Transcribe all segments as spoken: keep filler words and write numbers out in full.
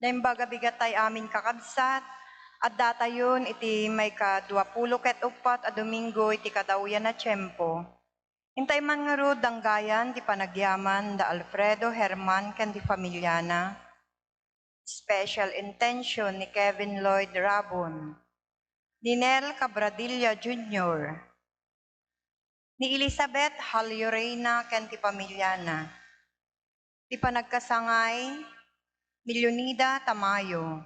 Naimbag a bigat tay amin, kakabsat, addatayon iti maikaduapulo ket uppat a Domingo iti kadawyan a tiempo. Intay man ngarud danggayan ti panagyaman da Alfredo Herman ken ti familiana. Special intention ni Kevin Lloyd Rabon, ni Nel Cabradilla Junior, ni Elizabeth Halio Reina ken ti pamiliana, ti panagkasangay ni Leonida Tamayo,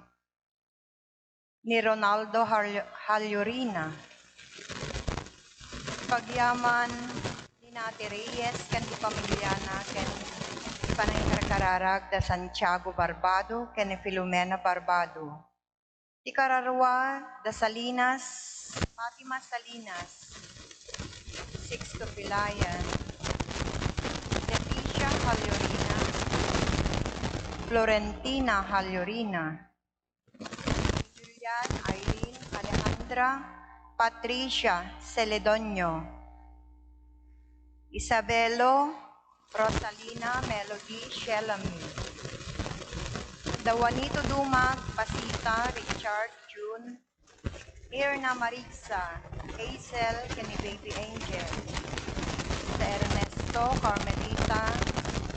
ni Ronaldo Har-, Halio Reina, ti pagyaman ni Nati Reyes ken ti pamiliana ken ti panangkarkararag da Santiago Barbado ken ni Filomena Barbado. Ti kararua da Salinas, Fatima Salinas, Sixto Pelayan, Leticia Halio Reina, Florentina Halio Reina, Julian, Eileen, Alejandra, Patricia Celedonio, Isabelo, Rosalina, Melody, Shelami, da Juanito Dumag, Pasita, Richard, June, Mirna, Marigsa, Hazel, ken ni Baby Angel, da Ernesto, Carmelita,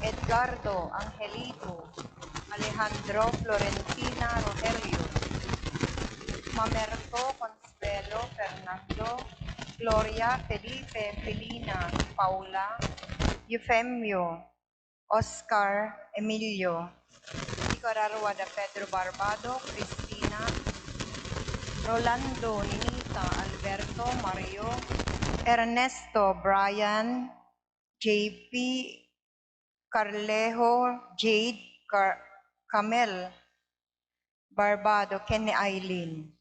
Edgardo, Angelito, Alejandro, Florentina, Rogelio, Mamerto, Consuelo, Fernando, Gloria, Felipe, Felina, Paula, Eufemio, Oscar, Emilio, ti kararua da Pedro Barbado, Cristina, Rolando, Ninita, Alberto, Mario, Ernesto, Brian, J P, Carlejo, Jade, Car-, Camel, Barbado, ken ni Eileen.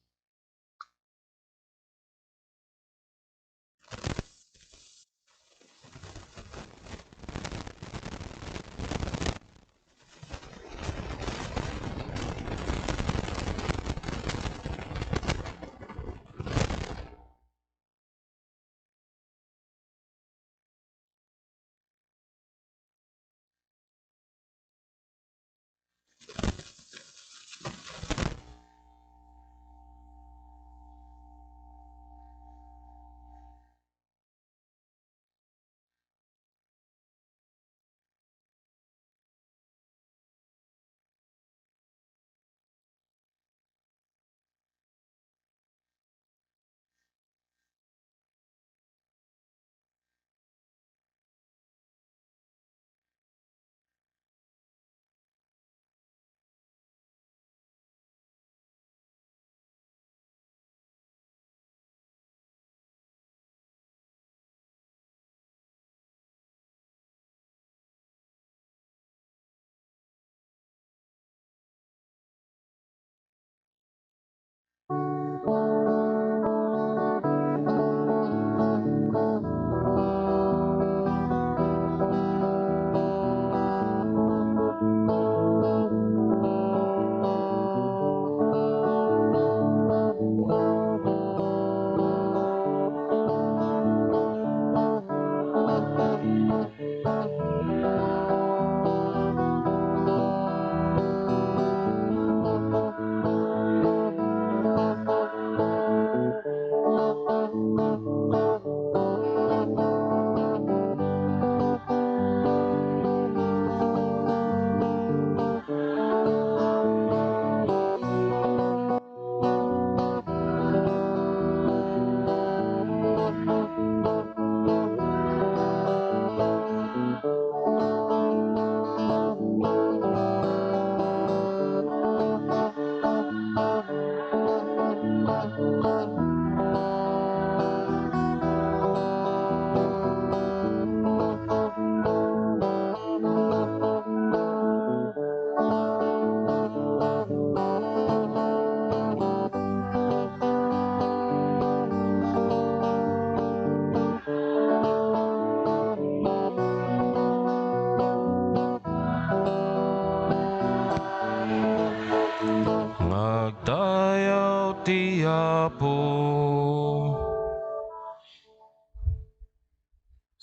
Nga agdayaw ti Apo.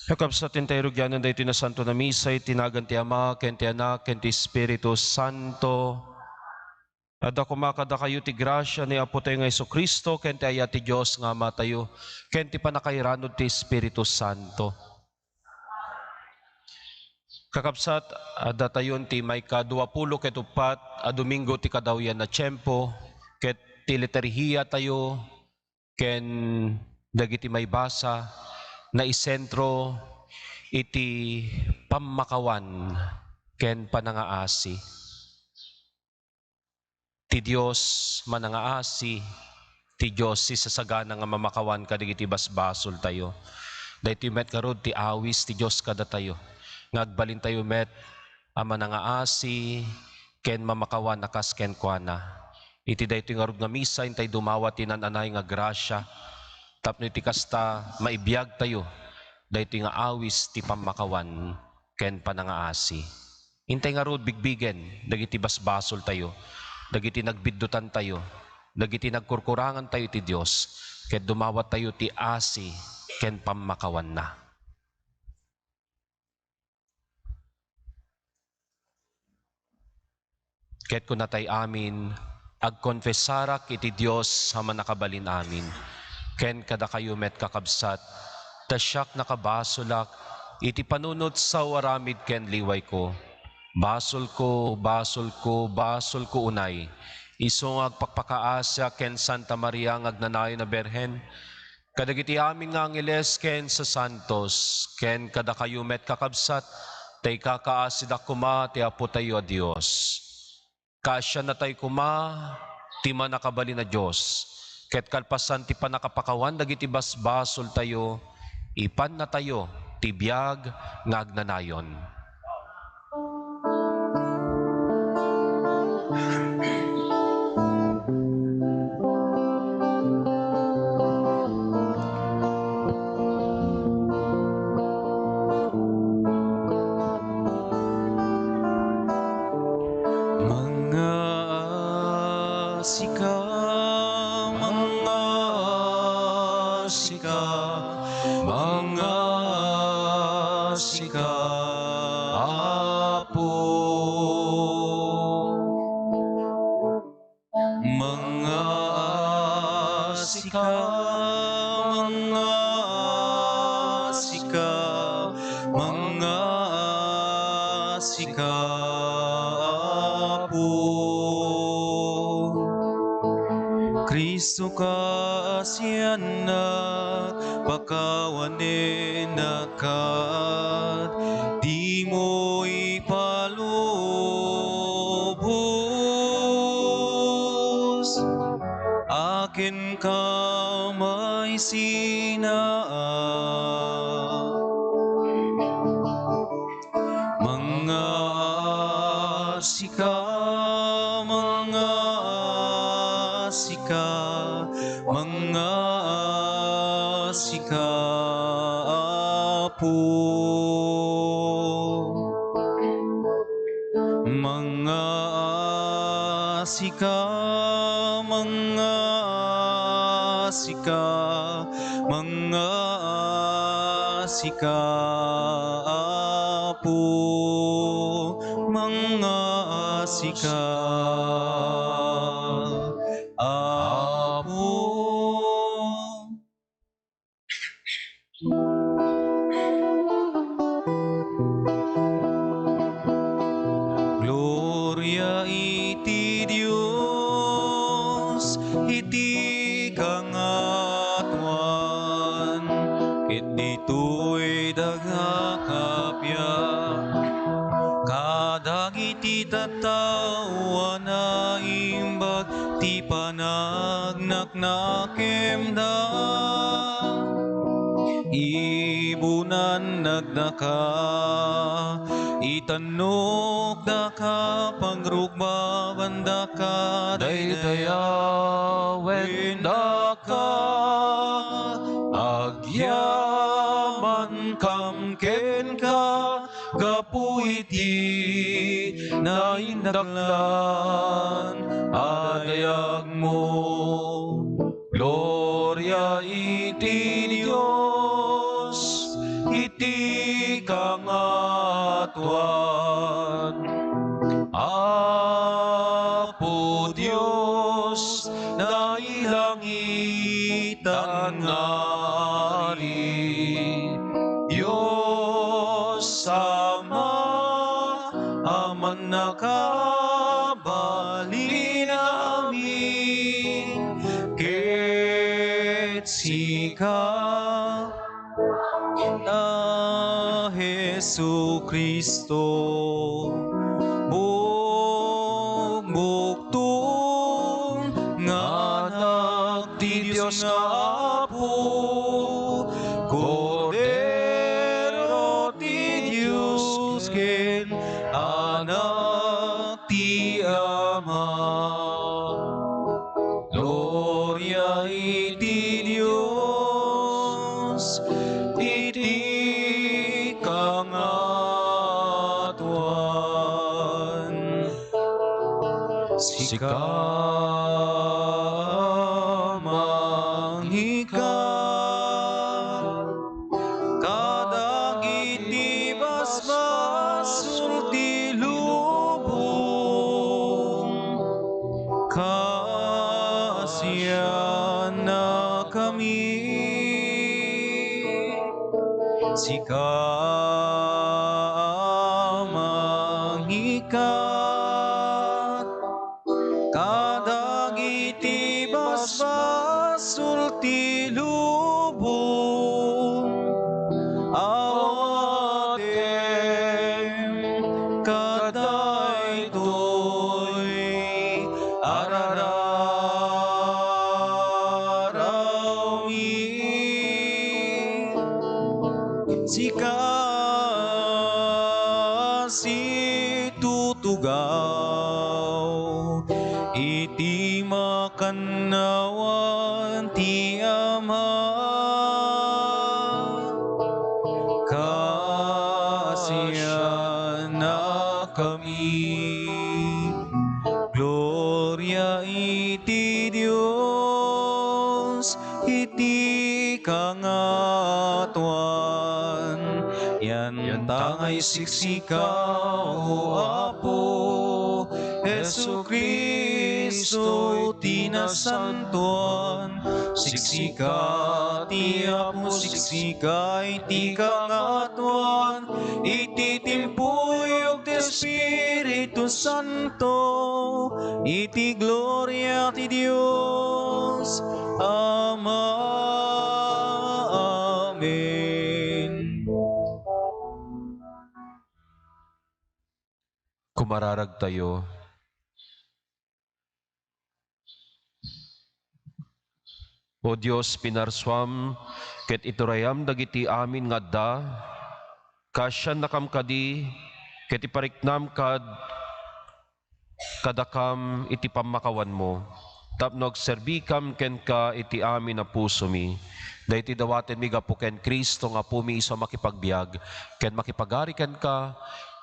Kakabsat, intay rugianan daytoy nasanto a misa iti nagan ti Ama, ken ti Anak, ken ti Espiritu Santo. Adda koma kadakayo ti grasia ni Apotayo nga Jesu-Cristo, ken ti ayat ti Dios nga Amatayo, ken ti pannakairanod ti Espiritu Santo. Kakabsat, addatayon ti maikaduapulo ket uppat a Domingo ti kadawyan a tiempo, ket ti liturhiatayo ken dagiti maibasa naisentro iti pammakawan ken panangaasi. Ti Dios manangaasi, ti Dios sisasagana nga mamakawan kadagiti basbasoltayo. Daytoy met ngarud ti awis ti Dios kadatayo, nga agbalintayo met a manangaasi ken mamakawan a kas kenkuana. Iti daytoy ngarud nga misa, intay dumawat ti naan-anay nga grasia tapno iti kasta, maibiagtayo daytoy nga awis ti pammakawan ken panangaasi. Intay ngarud bigbigen dagiti basbasoltayo, dagiti nagbiddutantayo, dagiti nagkurkurangantayo iti Dios, ket dumawattayo ti asi ken pammakawanna. Ket kunatay amin, agkonfesarak iti Dios a Mannakabalin-amin, ken kadakayo met, kakabsat, ta siak nakabasolak iti panunot sao aramid ken liwayko. Basolko, basolko, basolko unay. Isu nga agpakpakaasiak ken Santa Maria nga agnanayon a Birhen, kadagiti amin nga angheles ken sasantos, ken kadakayo met, kakabsat, ta ikakaasidak koma ti Apotayo a Dios. Kaasiannatayo koma ti Mannakabalin a Dios, ket kalpasan ti pannakapakawan dagiti basbasoltayo, ipannatayo ti biag nga agnanayon. Mangaasika, mangaasika, mangaasika, Apo. Mangaasika, mangaasika, mangaasika, Apo. Cristo, kaasiannak, pakawanennaka, dimo ipalubos a kenka maisina. Mangaasika, mangaasika, mangaasika, Apo. Mangaasika, mangaasika, mangaasika, Apo, mangaasika, Apo. Gloria iti Dios iti kangatoan, ket ditoy daga kappia kadagiti tattao a naimbag ti panagnak nakemda. Ibunannakdaka, itannokdaka, pagrukbabandaka, daydayawendaka, agyamankam kenka, gapu iti naindaklan a dayagmo. Gloria iti Dios iti kangatoan. Apo Dios, Mannakabalin amin ket sika, a Jesu-Cristo, bukbukton nga Anak ti Dios nga Apo, Kordero ti Dios ken Anak ti Ama. Gloria iti Dios iti kangatoan. Sika mangika kadagiti basbasol ti lubong, kaasiannakami. Sika mangika kadagiti basbasol ti lubong, awatem kadaytoy arararawmi. Sika situtugaw iti makannawan ti Ama. Kaasiannakami. Gloria iti Dios iti kangatoan. Yan ta nga isiksika, O Apo Jesu-Cristo, ti nasantoan. Siksika ti Apo, siksika iti kangatoan, iti timpuyog ti Espiritu Santo, iti gloria ti Dios Ama. Amen. Kumararagtayo. O Dios, pinarsuam ket iturayam dagiti amin nga adda. Kaasiannakam kadi ket ipariknam kad-, kadakam iti pammakawanmo, tapno agserbikam kenka iti amin a pusomi. Daytoy dawatenmi gapu ken Cristo nga Apomi, isu a makipagbiag ken makipagari kenka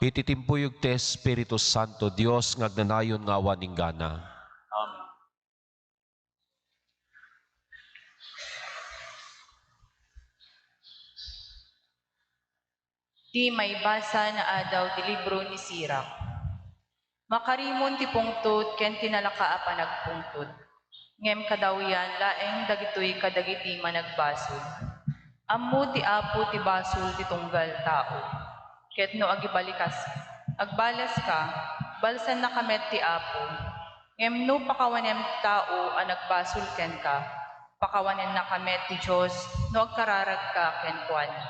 iti timpuyog ti Espiritu Santo, Dios nga agnanayon nga awan inggana. Amen. Ti maibasa nga adaw ti libro ni Sirach. Makarimon ti pungtot ken ti nalaka a panagpungtot, ngem kadawyan laeng dagitoy kadagiti managbasol. Ammo ti Apo ti basol ti tunggal tao, ket no agibalikas-, agbalaska, balsannaka met ti Apo. Ngem no pakawanem ti tao a nagbasol kenka, pakawanennaka met ti Dios no agkararagka kenkuana.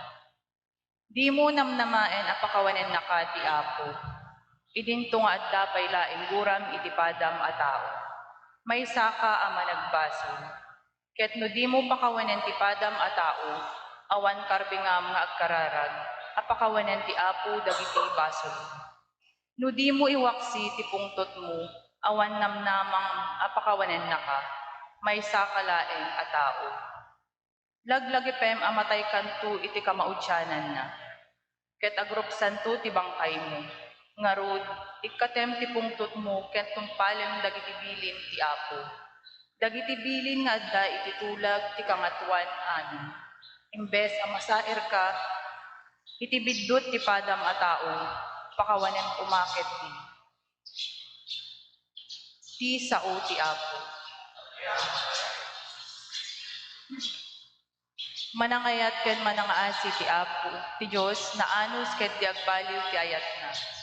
Dimo namnamaen a pakawanennaka ti Apo. Idinto nga adda pay laeng guram iti padam a tao. Maysaka a managbasol. Ket no dimo pakawanen ti padam a tao, awan karbingam nga agkararag a pakawanen ti Apo dagiti basolmo. No dimo iwaksi ti pungtotmo, awan namnamam a pakawanennaka, maysaka laeng a tao. Laglagipem a mataykanto iti kamaudiananna, ket agrupsanto ti bangkaymo. Ngarud, ikkatem ti pungtotmo ken tungpalem dagiti bilin ti Apo, dagiti bilin nga adda iti tulag ti Kangatoan amin. Imbes a masairka iti biddut ti padam a tao, pakawanem koma ketdi ti sao ti Apo. Manangayat ken manangaasi ti Apo, ti Dios, naanus ket di agbaliw ti ayatna.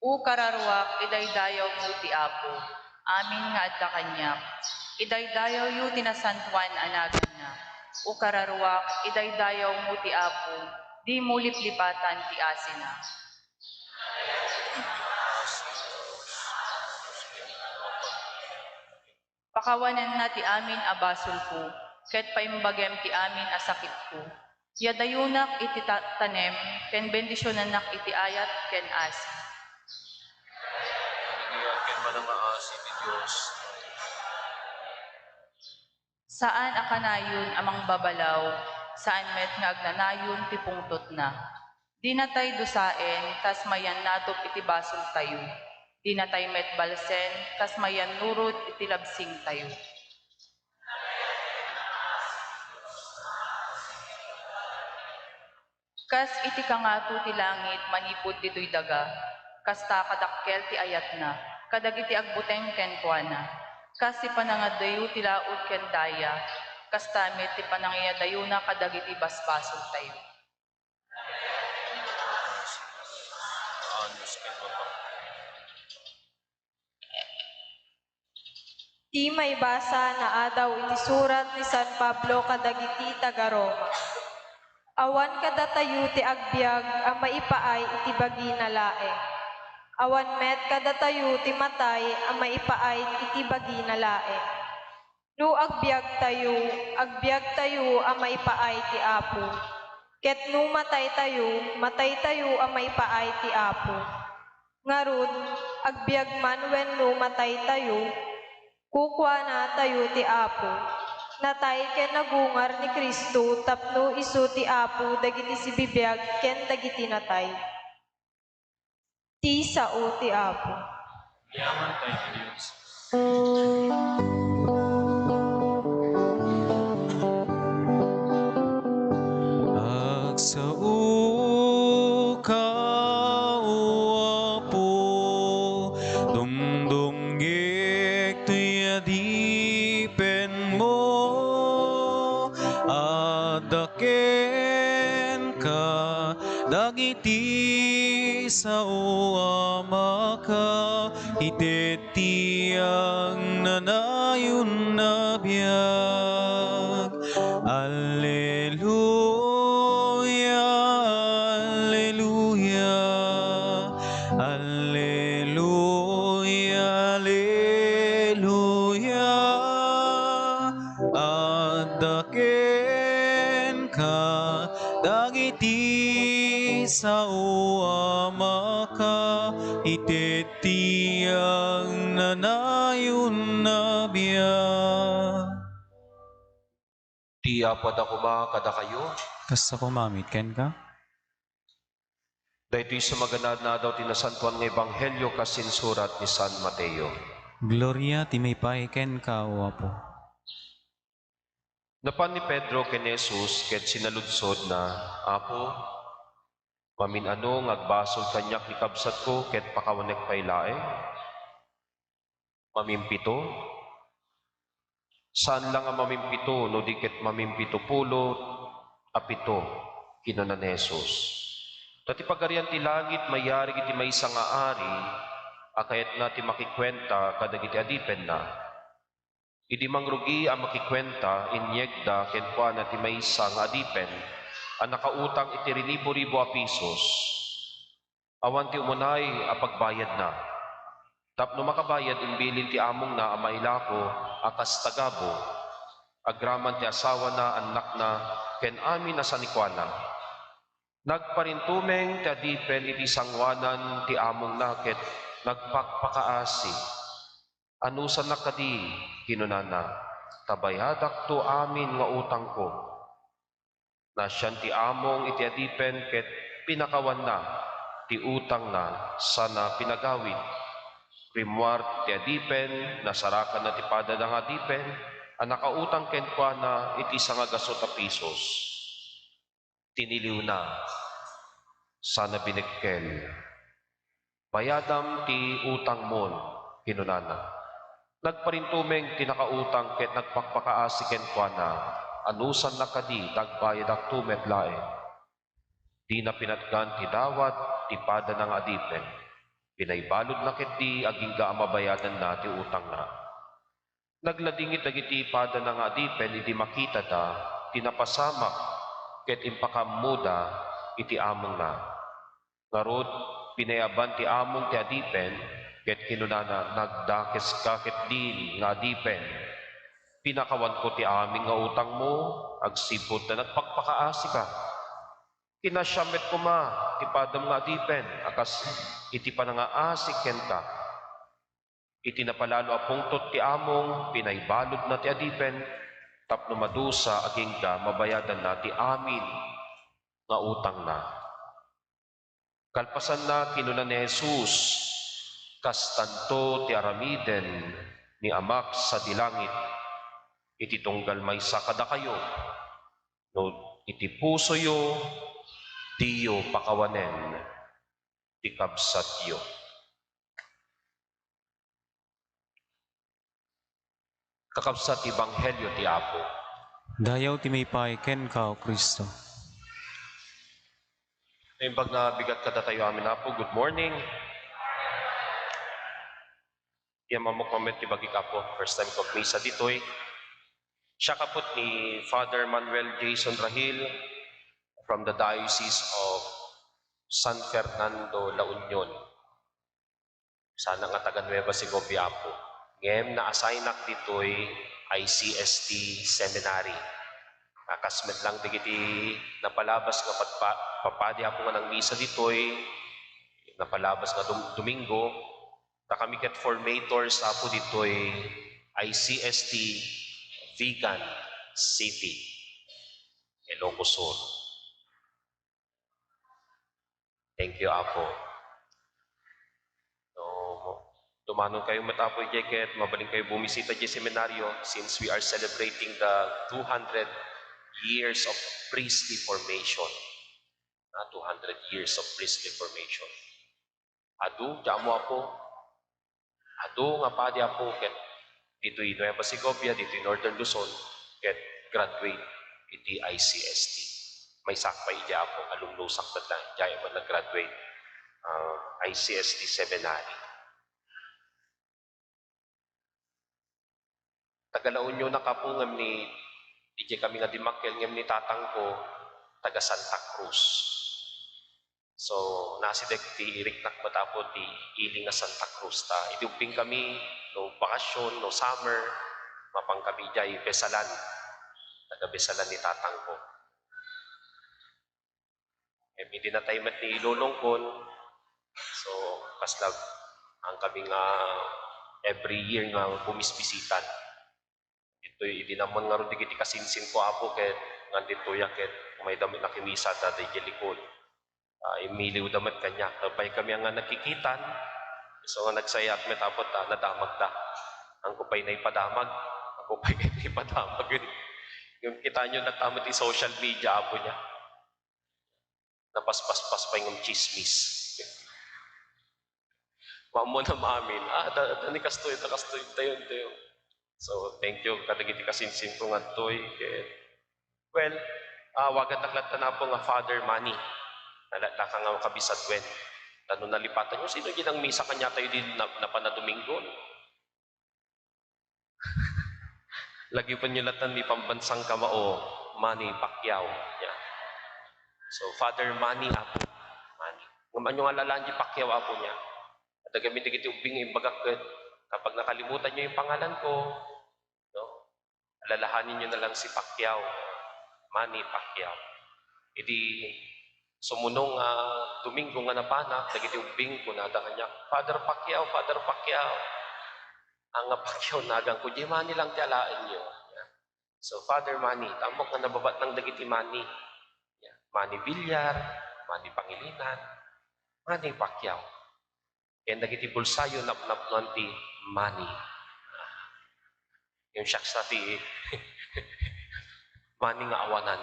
O kararuak, idaydayawyo ti Apo, amin nga adda kaniak. Idaydayawyo ti nasantoan a naganna. O kararuak, idaydayawmo ti Apo, dimo liplipatan ti asina. Pakawanenna ti amin a basolko, ket paimbagem ti amin a sakitko. Yadayonak iti ta-, tanem, ken bendisionennak iti ayat ken asi. Iti ayat ken manangaasi ti Dios. Saan a kanayon a mangbabalaw, saan met nga agnanayon ti pungtotna. Dinatay dusaen kas mayannatop iti basoltayo. Dinatay met balsen kas mayannurot iti labsingtayo. Kas iti kangato ti langit manipud ditoy daga, kasta kadakkel ti ayatna kadagiti agbuteng kenkuana. Kas ti panangadayo ti laud ken daya, kasta met ti panangiyadayona kadagiti basbasoltayo. Ti maibasa naadaw iti surat ni San Pablo kadagiti taga-Roma. Awan kadatayo ti agbiag a maipaay iti bagina laeng. Awan met kadatayo ti matay a maipaay iti bagina laeng. No agbiagtayo, agbiagtayo a maipaay ti Apo. Ket no mataytayo, mataytayo a maipaay ti Apo. Ngarud, agbiag man wenno mataytayo, kukuanatayo ti Apo. Natay ken nagungar ni Cristo tapno isu ti Apo dagiti sibibiag ken dagiti natay. Ti sao ti Apo. Yaman tayo, Dios. Agsaoka, O Apo, dungdungngeek ti adipenmo. Adda kenka dagiti sao a maka-, iti ti agnanayon a biag. Alleluia, alleluia, alleluia, alleluia. Adda kenka dagiti sao a maka-, iti ti agnanayon a biag. Ti Apo adda koma kadakayo. Kasta koma met kenka. Daytoy sa maganad nga adaw ti nasantoan nga ebanghelio kas insurat ni San Mateo. Gloria ti maipaay kenka, O Apo. Napan ni Pedro ken Jesus ket sinaludsodna, "Apo, mamin-ano nga agbasol kaniak ni kabsatko ket pakawanek pay laeng? Mamimpito? Saan la nga mamimpito no di ket mamimpito pulo a pito," kinuna ni Jesus. Ta ti Pagarian ti Langit mayarig iti maysa nga ari a kayatna ti makikuenta kadagiti adipenna. Idi mangrugi a makikuenta, inyegda kenkuana ti maysa nga adipen a nakautang iti rinibo-ribo a pisos. Awan ti umunay a pagbayadna. Tapno makabayad, imbilin ti amongna a mailako a kas tagabu, agraman ti asawana, annakna, ken amin a sanikuana. Nagparintumeng ti adipen iti sangoanan ti amongna ket nagpakpakaasi. "Anusannak kadi?" kinunana. "Ta bayadakto amin nga utangko." Naasian ti among iti adipen ket pinakawanna ti utangna sana pinagawid. Rimmuar ti adipen, nasarakanna ti padana nga adipen a nakautang kenkuana iti sangagasut a pisos. Tiniliwna sana binekkel. "Bayadam ti utangmon," kinunana. Nagparintumeng ti nakautang ket nagpakpakaasi kenkuana, "Anusannak kadi ta agbayadakto met laeng?" Dina pinatgan ti dawat ti padana nga adipen. Pinaibaludna ketdi agingga a mabayadanna ti utangna. Nagladingit dagiti padana nga adipen idi makitada ti napasamak ket impakaammoda iti amongna. Ngarud, pinayaban ti among ti adipen ket kinunana, "Nagdakeska ketdin nga adipen. Pinakawanko ti amin nga utangmo agsipud ta nagpakpakaasika. Kinasiam met koma ti padam nga adipen a kas iti panangaasi kenka." Iti napalalo a pungtot ti among, pinaibaludna ti adipen tapno madusa agingga mabayadanna ti amin nga utangna. Kalpasanna, kinuna ni Jesus, "Kastanto ti aramiden ni Amak sadi langit, iti tunggal maysa kadakayo, no iti pusoyo, diyo pakawanen ti kabsatyo." Kakabsat, ti Ebanghelio ti Apo. Dayaw ti maipay kenka, O Cristo. Naimbag nga bigat kadatayo amin, Apo. Good morning. Yaman mo comment ti bagik, Apo. First time ko agmisa ditoy. Siak, Apo, ni Father Manuel Jason Rahil from the Diocese of San Fernando, La Union. Sana nga taga Nueva Segovia, Apo. Ngem na-assignak ditoy I C S T Seminary. Kakas met lang dagiti napalabas nga pagpa-, papadi, Apo, nga nangmisa ditoy, napalabas nga Dom-, Domingo, ta kami ket formators, Apo, ditoy I C S T Vigan City, Ilocos Sur. Thank you, Apo. No, dumanon kayo met, Apo, idiay ket mabalin kayo bumisita idiay seminaryo since we are celebrating the two hundred years of priestly formation. Ah, two hundred years of priestly formation. Adu, diay ammo, Apo. Adu nga padi, Apo, ket ditoy Nueva Segovia, ditoy Northern Luzon, ket graduate iti I C S T. Maysak pay idiay, Apo, alumnusak met lang, diay met nag-graduate, ah, I C S T Seminary. Taga La Unionak, Apo, ngem ni, idiay kami nga dimmakkel, ngem ni tatangko, taga Santa Cruz. So, nasideg ti iriknak met, Apo, ti ili nga Santa Cruz ta. Idi ubbing kami, no bakasyon, no summer, mapan kami idiay Besalan. Taga Besalan ni tatangko. Em, idi natay met ni lolongkon, so, kasla, ang kami nga every year nga bumisbisitan. Ditoy, idi naman ngarud dagiti kasinsinko, Apo, ket ngan ditoy a ket umayda met nakimisa ta daydiay likod. Ah, immiliwda met kaniak. Nupay kami nga nagkikitan, isu nga nagsayat met, Apo, ta nadamagda. Angko pay naipadamag, angko pay naipadamag. Ngem kitaenyo latta met ti social media, Apo, nia. Napaspaspas pay ngem tsismis. Maammo na maamin, "Ah, da, da ni kastoy, da kastoy, dayon, dayon." So, thank you kadagiti kasinsinko nga adtoy. Ket, well, ah, awagandak latta, Apo, nga Father Manny. Nalaklaka nga makabisaduen. Ta no nalipatanyo, sino diay nangmisa kaniatayo idi na-, napan a Domingo? Lagipenyo latta ni pambansang kamao, Manny Pacquiao. Nia. So, Father Manny, Apo. Manny. Ngem ania nga alaen diay Pacquiao, Apo, nia? Adda gamin dagiti ubbing nga imbagak ket, "Kapag nakalimutanyo yung pangalan ko, no, alalahaninyo na lang si Pacquiao, Manny Pacquiao." Idi sumunong nga Domingo nga napanak, dagiti ubbing kunada kaniak, "Father Pacquiao, Father Pacquiao." Ang nga Pacquiao naganko, diay Manny lang ti alaenyo. So, Father Manny, ta ammok nga nababatnang dagiti Manny. Manny Villar, Manny Pangilinan, Manny Pacquiao. Ken dagiti bulsayo, napnapnoan ti Manny. Yung siak sa ti Manny nga awanan.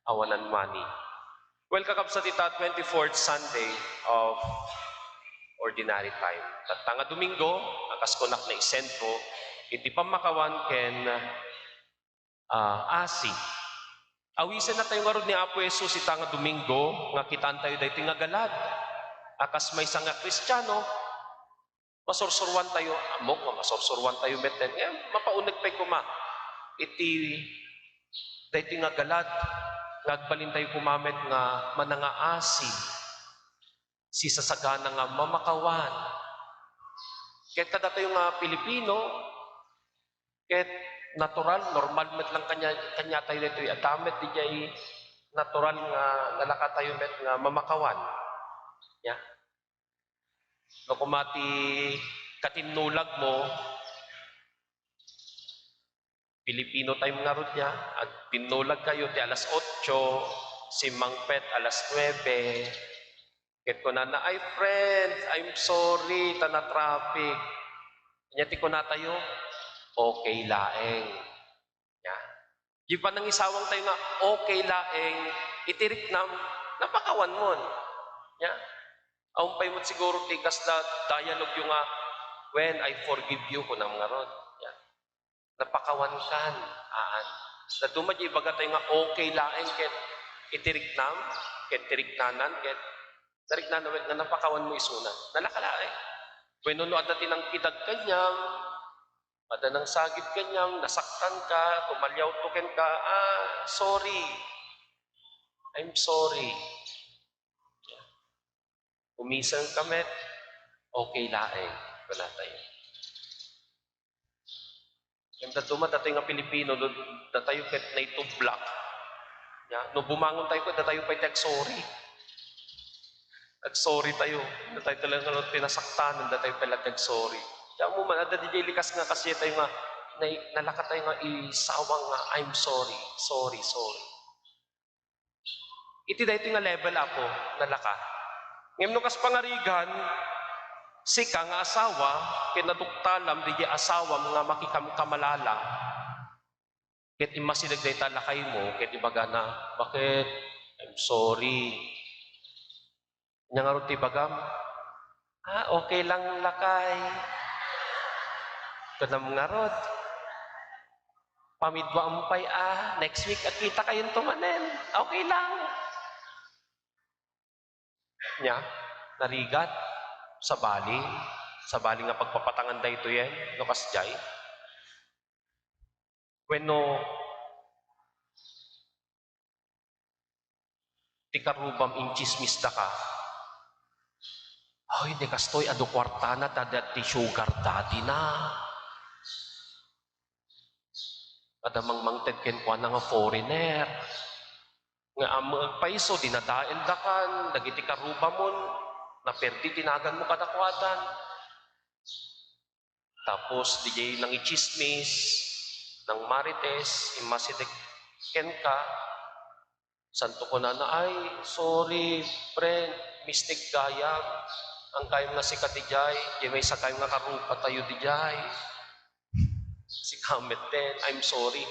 Awanan Manny. Well, kakabsat, ita twenty-fourth Sunday of Ordinary Time. Tatta nga Domingo, a kas kunak, naisentro iti pammakawan ken, ah, asi. Awisenna tayo ngarud ni Apo Jesus ita nga Domingo nga kitaentayo daytoy nga galad. A kas maysa nga Kristiano, masursuruan tayo, ammok nga masursuruan tayo met, ngem mapauneg pay koma iti daytoy nga galad nga agbalin tayo koma met nga manangaasi, sisasagana nga mamakawan. Ket kadatayo nga Pilipino, ket natural, normal met lang kanya, kanya tayo daytoy. Adda met diay natural nga nalaka tayo met nga mamakawan. Ya. No koma ti katinnulag mo, Filipino time ngarud ya, agtinnulag kayo ti alas otso, simmangpet alas nuebe. Ket kunana, "Ay, friend, I'm sorry, ta na-traffic." Ania ti kunatayo? "Okay laeng." Ya. Di panangisawang tayo nga, "Okay laeng," iti riknam, napakawan mon. Ya. Awan pay met siguro ti kasla dialogue yo nga, "When I forgive you," kunam ngarud. Ya. Napakawan kan, aan. Dadduma di ibaga tayo nga okay laeng ket iti riknam, ket ti riknanan, ket nariknana met nga napakawan mo isuna. Nalaka laeng. Wenno no adda ti nangkidag kaniam, adda nangsagid kaniam, nasaktan ka, tumaliawto kenka, ah, sorry. I'm sorry. Umisang ka met, okay laeng, kunatayo. Ngem dadduma datayo nga Pilipino, do-, datayo ket naitublak. Ya, no bumangon tayo ket datayo pay ti agsorry. Agsorry tayo. Datayo talaga nga tinasaktan, datayo pay la ti agsorry. Kaya mo man, adda diay likas nga kasdiay tayo nga, na-, nalaka tayo nga isawang nga, "I'm sorry, sorry, sorry." Iti daytoy nga level, Apo, nalaka. Ngem no kas pangarigan, sika nga asawa, ket naduktalam diay asawam nga makikamkamalala, ket immasideg dayta lakaymo, ket ibagana, "Bakit? I'm sorry." Ania ngarud ti ibagam? "Ah, okay lang, lakay." Kunam ngarud, "Pamidwaem pay, ah. Next week, agkitakayon to manen. Okay lang." Nia, narigat, sabali, sabali nga pagpapatangan daytoyen, no kasdiay. Wenno, ti karrubam, intsismisda ka. "Ay, di kastoy, adu kuartana, ta adda ti sugar daddy na. Adda mangmangted kenkuana nga foreigner. Nga ammom agpayso, dinadaelda kan, dagiti karrubamon, naperdi ti naganmo kadakuadan." Tapos, diay nangitsismis, nangmarites, immasideg kenka, santo kunana, "Ay, sorry, friend, mistake gayam. Ang gayam nga sika diay, diay maysa gayam nga karruba tayo diay." Sika metten, "I'm sorry."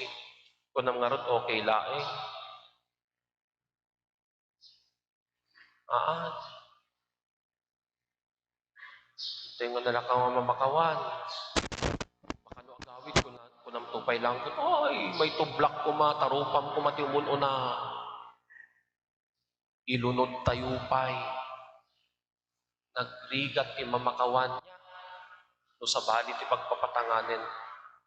Kunam ngarud, "Okay laeng." Aa. Itay nga nalaka nga mamakawan. Baka no agawid, kuna-, kunam to pay lang, "Ay, maitublak koma, tarupam koma ti umun-una." Ilunod tayo pay. Nagrigat ti mamakawan. No sabali ti pagpapatanganen.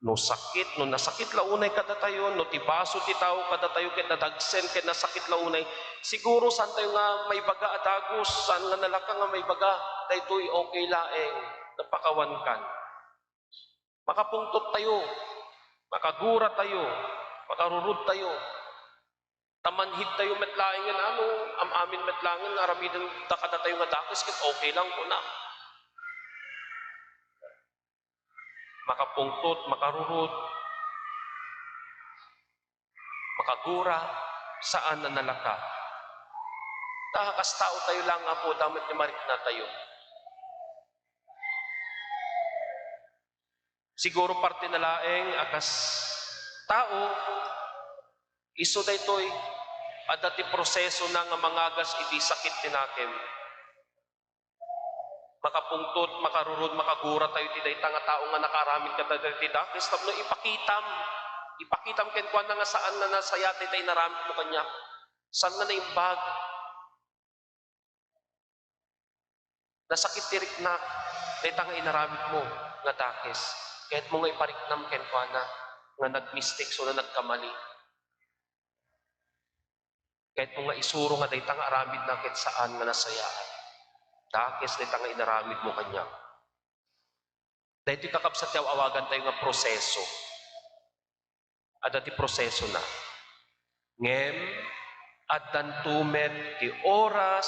No sakit, no nasakit la unay kadatayo, no ti baso ti tao kadatayo ket nadagsen ket nasakit la unay, siguro saan tayo nga maibaga a dagus, saan nga nalaka nga maibaga, "Daytoy okay laeng, napakawan kan." Makapungtot tayo, makagura tayo, makarurod tayo. Ta manhid tayo met laengen, ano, am-amin met laengen nga aramiden ta kadatayo nga dakes ket okay lang, kuna. Makapungtot, makarurod, makagura, saan a nalaka. Ta kas tao tayo lang, Apo, damet nga marikna tayo. Siguro parte na laeng a kas tao, isu daytoy, adda ti prosesona nga mangagas iti sakit ti nakem. Makapungtot, makarurod, makagura tayo iti dayta nga tao nga nakaaramid kadagiti dakes tapno ipakitam, ipakitam kenkuana nga saan nga nasayaat dayta inaramidmo kaniak. Saan nga naimbag? Nasakit ti riknak dayta nga inaramidmo nga dakes. Kayatmo nga ipariknam kenkuana nga nagmistik wenno nagkamali. Kayatmo nga isuro nga dayta nga aramidna ket saan nga nasayaat. Dakes dayta nga inaramidmo kaniak. Daytoy, kakabsat, ti aw-awagantayo nga proseso. Adda ti prosesona. Ngem addanto met ti oras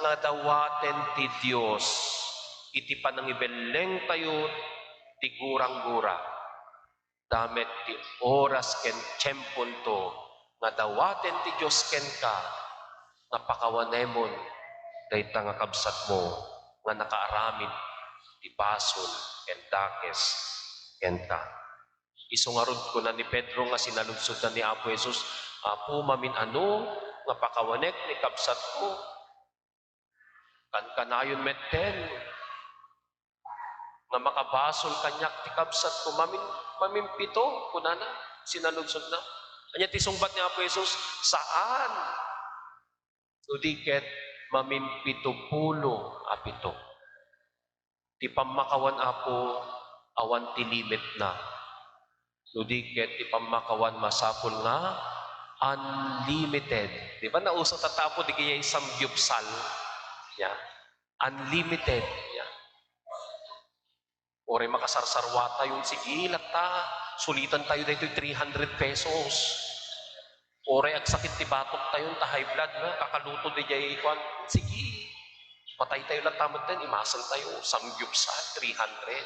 nga dawaten ti Dios iti panangibellengtayo ti gurang-gura. Adda met ti oras ken tiemponto nga dawaten ti Dios kenka nga pakawanemon dayta nga kabsatmo nga nakaaramid ti basol ken dakes kenka. Isu ngarud, kuna ni Pedro nga sinaludsodna ni Apo Jesus, "Apo, mamin-ano nga pakawanek ni kabsatko?" Kankanayon metten nga makabasol kaniak ti kabsatko. "Mamin-, maminpito," kunana, sinaludsodna. Ania ti sungbat ni Apo Jesus? "Saan. No di ket maminpitupulo a pito." Ti pammakawan, Apo, awan ti limitna. No di ket ti pammakawan, masapul nga unlimited. Di ba nauso tatta, Apo, dagiti samgyupsal? Ya. Unlimited. Ya. Uray makasarsarwatayo, sige, latta, sulitantayo daytoy three hundred pesos. Uray agsakit ti batoktayo, ta high blood, nga kakaluto diay kuan, sige. Mataytayo latta metten, imasantayo, samgyupsal, three hundred.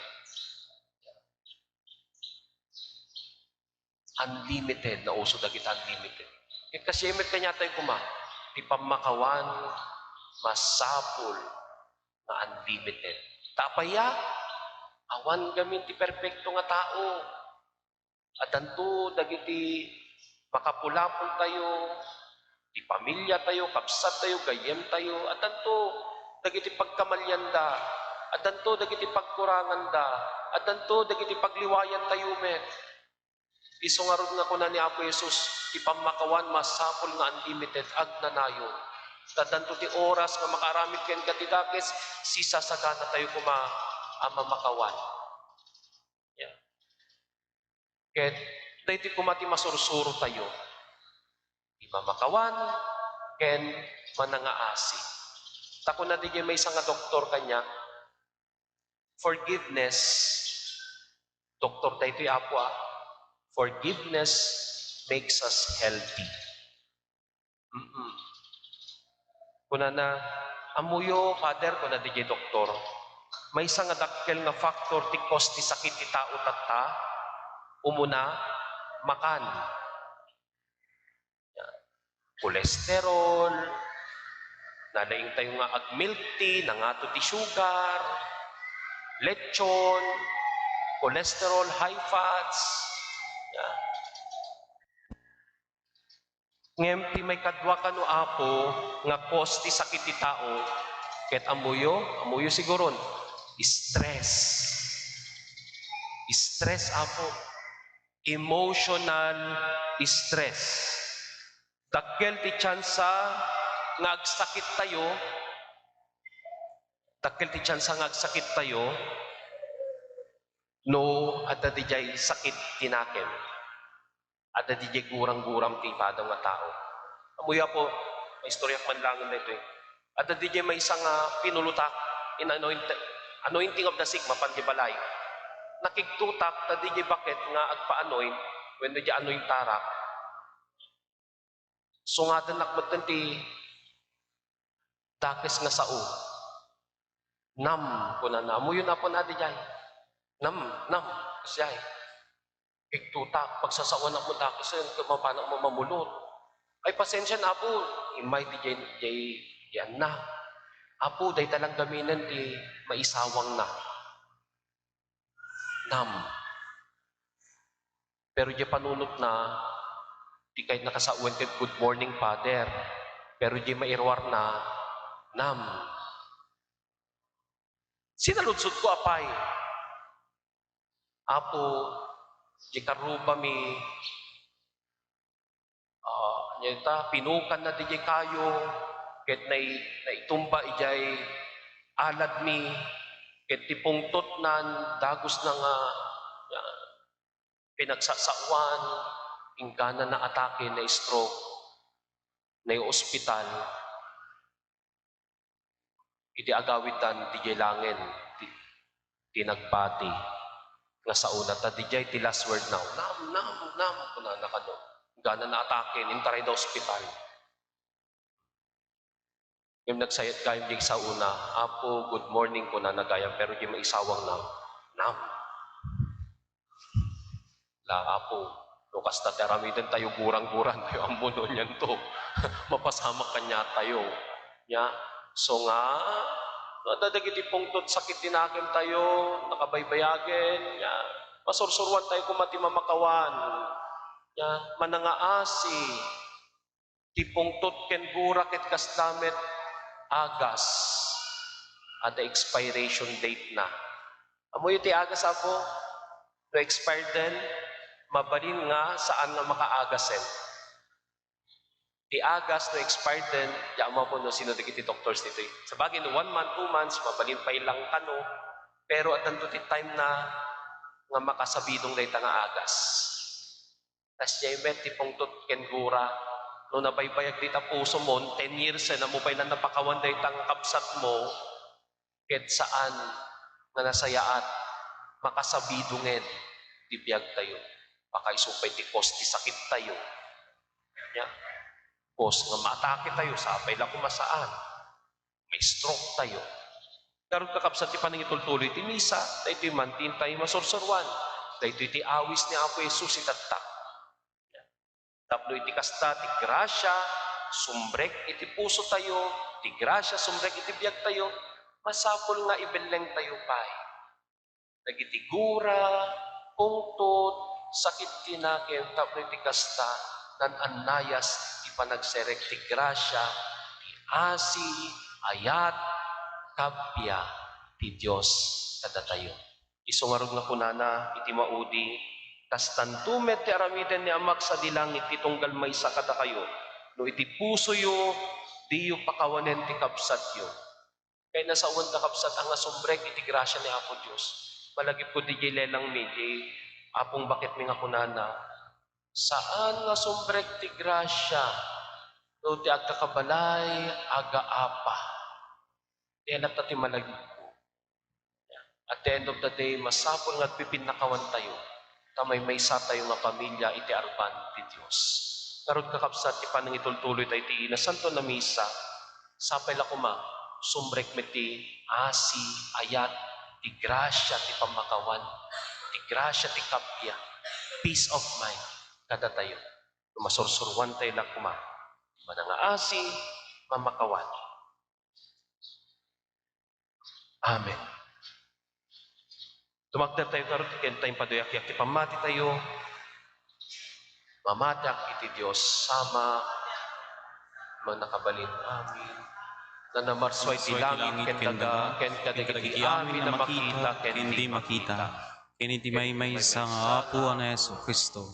Unlimited, nauso dagiti unlimited. Ket kasta met kaniatayo koma, ti pammakawan, masapul nga unlimited. Ta apay a? Awan gamin ti perpekto nga tao. Addanto dagiti makapulapultayo, ti pamiliatayo, kabsattayo, gayyemtayo, addanto dagiti pagkamalianda, addanto dagiti pagkuranganda, addanto dagiti pagliwayantayo met. Isu ngarud nga kuna ni Apo Jesus, ti pammakawan masapul nga unlimited, agnanayon. Ta addanto ti oras nga makaaramid kenka ti dakes, sisasaganatayo koma a mamakawan. Yeah. Ket daytoy koma ti masursurotayo, ti mamakawan ken manangaasi. Ta kuna diay maysa nga doktor kaniak, forgiveness, doktor daytoy, Apo, a, "Forgiveness makes us healthy." Mm. Kunana, "Ammoyo, Father," kuna diay doktor, "maysa nga dakkel nga factor ti cause ti sakit ti tao tatta, umuna, makan." Yan. Cholesterol, nalaingtayo nga ag-milk tea, nangato ti sugar, lechon, cholesterol, high fats. Yan. Ngem ti maikadua kano, Apo, nga cause ti sakit ti tao, ket ammoyo, ammoyo siguron, stress. Stress, Apo. Emotional stress. Dakkel ti tsansa nga agsakit tayo, dakkel ti tsansa nga agsakit tayo no adda diay sakit ti nakem. Adda diay gurang-guram ti padam nga tao. Ammoyo, Apo, maistoryak man laengen daytoy. Adda diay maysa nga pinulutak in anoint-, anointing of the sick, mapan diay balay. Nakigtotak ta diay baket nga agpa-anoint wenno diay anointarak, sungadannak metten ti dakes nga sao. "Nam," kunana. Ammoyon, Apo, na diay. "Nam, nam," siya. Igtotak, pagsasaoannak met dakesen, ket mapanak met mamulot. "Ay, pasensian, Apo." Immay diay, diay, diay annak. "Apo, dayta lang gaminen ti maisawangna." Nam. Pero diay panunotna, di kayatna kasaoen ket, "Good morning, Father." Pero diay mairuarna, nam. Sinaludsodko, apay? "Apo, diay karrubami, ah, ania ita, pinukanna diay kayo, ket nai-, naitumba idiay aladmi, ket ti pungtotnan, dagosna nga, nga pinagsasaoan, inggana naatake, na-stroke, naiospital. Idi agawiddan, diay laeng ti, ti nagbati nga saona, ta diay ti last word na, "Nam, nam, nam," kunana kano. Inggana naatake, intarayda ospital. Ngem nagsayat gayam diay saona, "Apo, good morning," kunana gayam, pero diay maisawangna, "Nam." La, Apo, no kasta ti aramiden tayo, gurang-gurang tayo, ammono nianto. Mapasamak kaniatayo. Nya, so nga, no adda dagiti pungtot sakit ti nakem tayo, nakabaybayagen, nya, masursuroan tayo koma ti mamakawan. Nya, manangaasi, ti pungtot ken gura ket kasta met agas. Adda expiration date na. Ammoyo ti agas, Apo? No expired den, mabalin nga saan nga makaagasen. Ti agas no expired den, diak ammo, Apo, no sino dagiti doctors ditoy. Sabagay, no one month, two months, mabalin pay lang kano, pero addanto ti time na nga makasabidong dayta nga agas. Kasdiay met ti pungtot ken gura. No nabaybayag dita pusom, ten years, eh, ammo pay lang napakawan dayta nga kabsatmo, ket saan nga nasayaat, makasabidongen ti biagtayo. Pakaisu pay ti cause ti sakittayo. Nya, cause nga maatake tayo, sapay la koma saan. May stroke tayo. Ngarud, kakabsat, ti panangitultuloy ti misa, daytoy man ti intay masursuroan. Daytoy ti awis ni Apo Jesus itatta. Tapno iti kasta, ti grasia sumrek iti pusotayo, ti grasia sumrek iti biagtayo, masapul nga ibellengtayo pay dagiti gura, pungtot, sakit ti nakem, tapno iti kasta, naan-annayas ti panagserrek ti grasia, ti asi, ayat, kappia ti Dios kadatayo. Isu ngarud nga kunana iti maudi, "Kastanto met ti aramiden ni Amak sadi langit ti tunggal maysa kadakayo, no iti pusoyo diyo pakawanen ti kabsatyo." Kayat nga sawen, kakabsat, a nga sumrek iti grasia ni Apo Dios. Malagipko diay lelangmi, diay apong baketmi nga kunana, "Saan nga sumrek ti grasia no ti agkakabalay, agaapa." Ti latta ti malagipko. At the end of the day, masapul nga agpipinnakawantayo ta maymaysa tayo nga pamilia iti arban ti Dios. Ngarud, kakabsat, ti panangitultuloy tayo iti Nasantoan a Misa, sapay la koma, sumrek met ti asi, ayat, ti grasia ti pammakawan, ti grasia ti kappia, peace of mind kadatayo. No masursuroan tayo la koma, manangaasi, mammakawan. Amen. Tumakder tayo ngarud, ken ta impaduyakyat ti pammati tayo. Mamatiak iti Dios, Ama, Mannakabalin. Amen. Nanamarso iti langit ken daga, ken kadagiti amin a makita ken di makita, ken iti maymaysa nga Apo a ni Jesu-Cristo.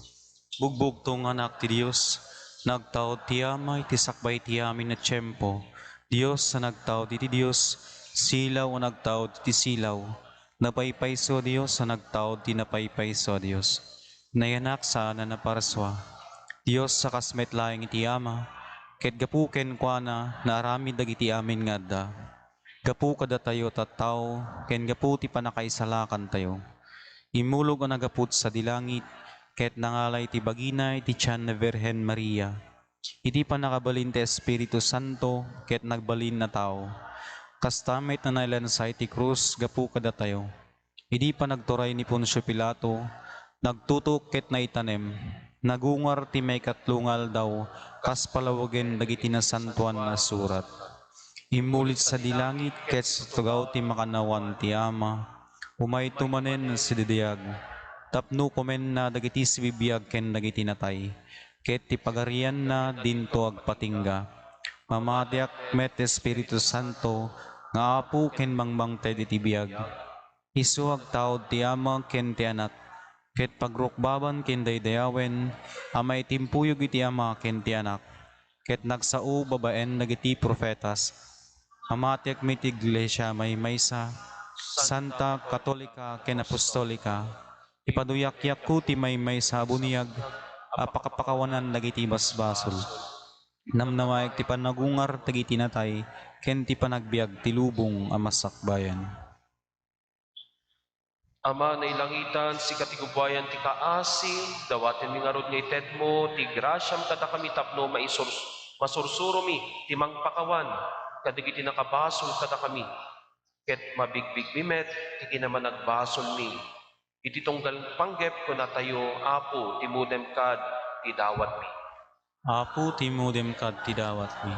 Bugbugto nga Anak ti Dios, nagtaud ti Ama iti sakbay ti amin a tiempo. Dios a nagtaud iti Dios, silaw a nagtaud iti silaw. Napaypayso a Dios a nagtaud iti napaypayso a Dios. Nayanak saan a naparsua. Dios a kas met laeng iti Ama, ket gapu kenkuana, naaramid dagiti amin nga adda. Gapu kadatayo a tattao, ken gapu ti pannakaisalakantayo. Immulog a naggapu sadi langit, ket nangala iti bagina iti tian ni Birhen Maria. Iti pannakabalin ti Espiritu Santo, ket nagbalin a tao. Kasta met a nailansa iti krus gapu kadatayo. Idi panagturay ni Poncio Pilato, nagtutok ket naitanem. Nagungar ti maikatlo nga aldaw, kas palawagen dagiti nasantoan a surat. Immulid sadi langit ket situgaw ti makannawan ti Ama. Umayto manen sadi dayag, tapno kumenna dagiti sibibiag ken dagiti natay, ket ti pagarianna dinto agpatingga. Mamatiak met ti Espiritu Santo nga Apo ken mangmangted iti biag. Isu agtaud ti Ama ken ti Anak, ket pagrukbaban ken daydayawen a maitimpuyog iti Ama ken ti Anak, ket nagsao babaen dagiti profetas. Pamatiekmi ti Iglesia maymaysa, santa, katolika, ken apostolika. Ipaduyakyakko ti maymaysa a buniag a pakapakawanan dagiti basbasol. Namnamaek ti panagungar dagiti natay ken ti panagbiag ti lubong a masakbayan. Ama, nailangitan, sika ti gubbuayan ti kaasi, dawatenmi ngarud nga itedmo ti grasiam kadakami tapno maisurs-, masursuromi ti mangpakawan kadagiti nakabasol kadakami, ket mabigbigmi met ti kinamanagbasolmi. Iti tunggal panggep, kunatayo, Apo, timudem kad ti dawatmi. Apo, timudem kad ti dawatmi.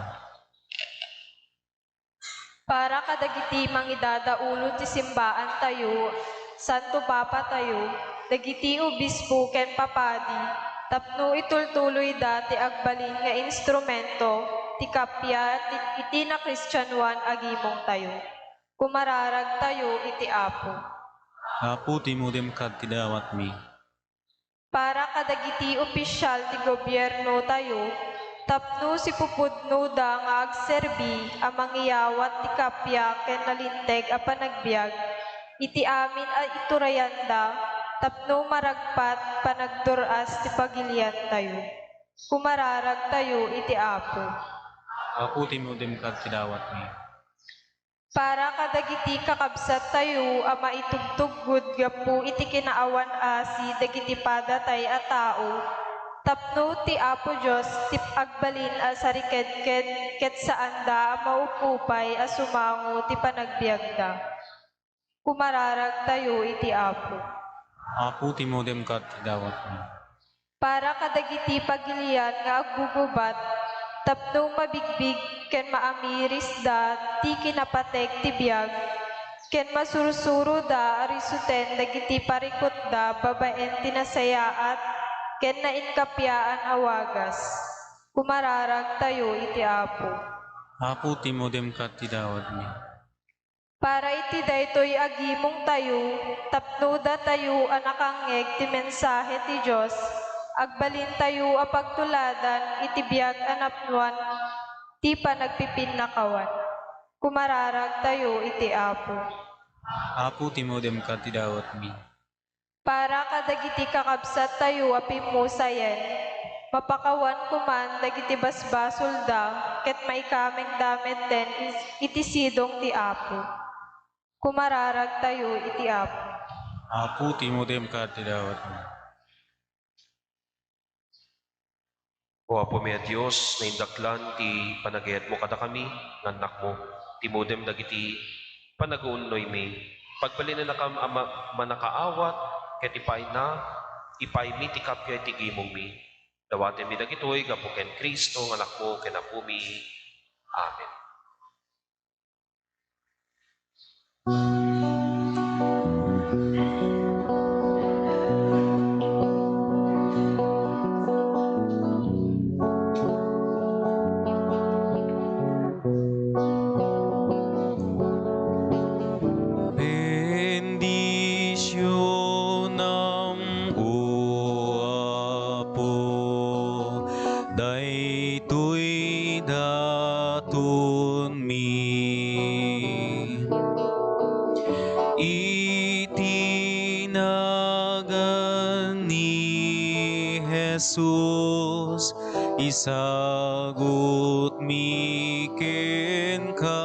Para kadagiti mangidadaulo ti simbaantayo, Santo Papatayo, dagiti obispo ken papadi, tapno itultuloyda ti agbalin nga instrumento ti kappia ti, iti nakristianoan a gimongtayo. Kumararagtayo iti Apo. Apo, timudem kad ti dawatmi. Para kadagiti opisial ti gobiernotayo, tapno sipupudnoda nga agserbi a mangiyawat ti kappia ken nalinteg a panagbiag iti amin a iturayanda, tapno maragpat panagtur-as ti pagiliantayo. Kumararagtayo iti Apo. Apo, timudem kad ti dawatmi. Para kadagiti kakabsattayo a maitugtuggod gapu iti kinaawan-asi dagiti padatay a tao, tapno ti Apo Dios ti agbalin a sarikedked ket saanda a maup-upay a sumango ti panagbiagda. Kumararagtayo iti Apo. Apo, timudem kad ti dawatmi. Para kadagiti pagilian nga aggugubat, tapno mabigbig ken maamirisda ti kinapatek ti biag, ken masursuroda a risuten dagiti parikutda babaen ti nasayaat ken nainkappiaan a wagas. Kumararagtayo iti Apo. Apo, timudem kad ti dawatmi. Para iti daytoy a gimongtayo, tapno datayo a nakangngeg ti mensahe ti Dios, agbalintayo a pagtuladan iti biag a napnoan ti panagpipinnakawan. Kumararagtayo iti Apo. Apo, timudem kad ti dawatmi. Para kadagiti kakabsattayo a pimmusayen, mapakawan koman dagiti basbasolda ket maikamengda metten is-, iti sidong ti Apo. Kumararagtayo iti Apo. Apo, timudem kad ti dawatmi. O Apomi a Dios, naindaklan ti panagayatmo kadakami nga annakmo. Timudem dagiti panagaunnoymi. Pagbalinennakam a ma-, mannakaawat ket ipayna, ipaymi ti kappia iti gimongmi. Dawatenmi dagitoy gapu ken Cristo nga Anakmo ken Apomi. Amen. Bendisyonam, O Apo, daytoy datonmi. Iti nagan ni Jesus, isagutmi kenka.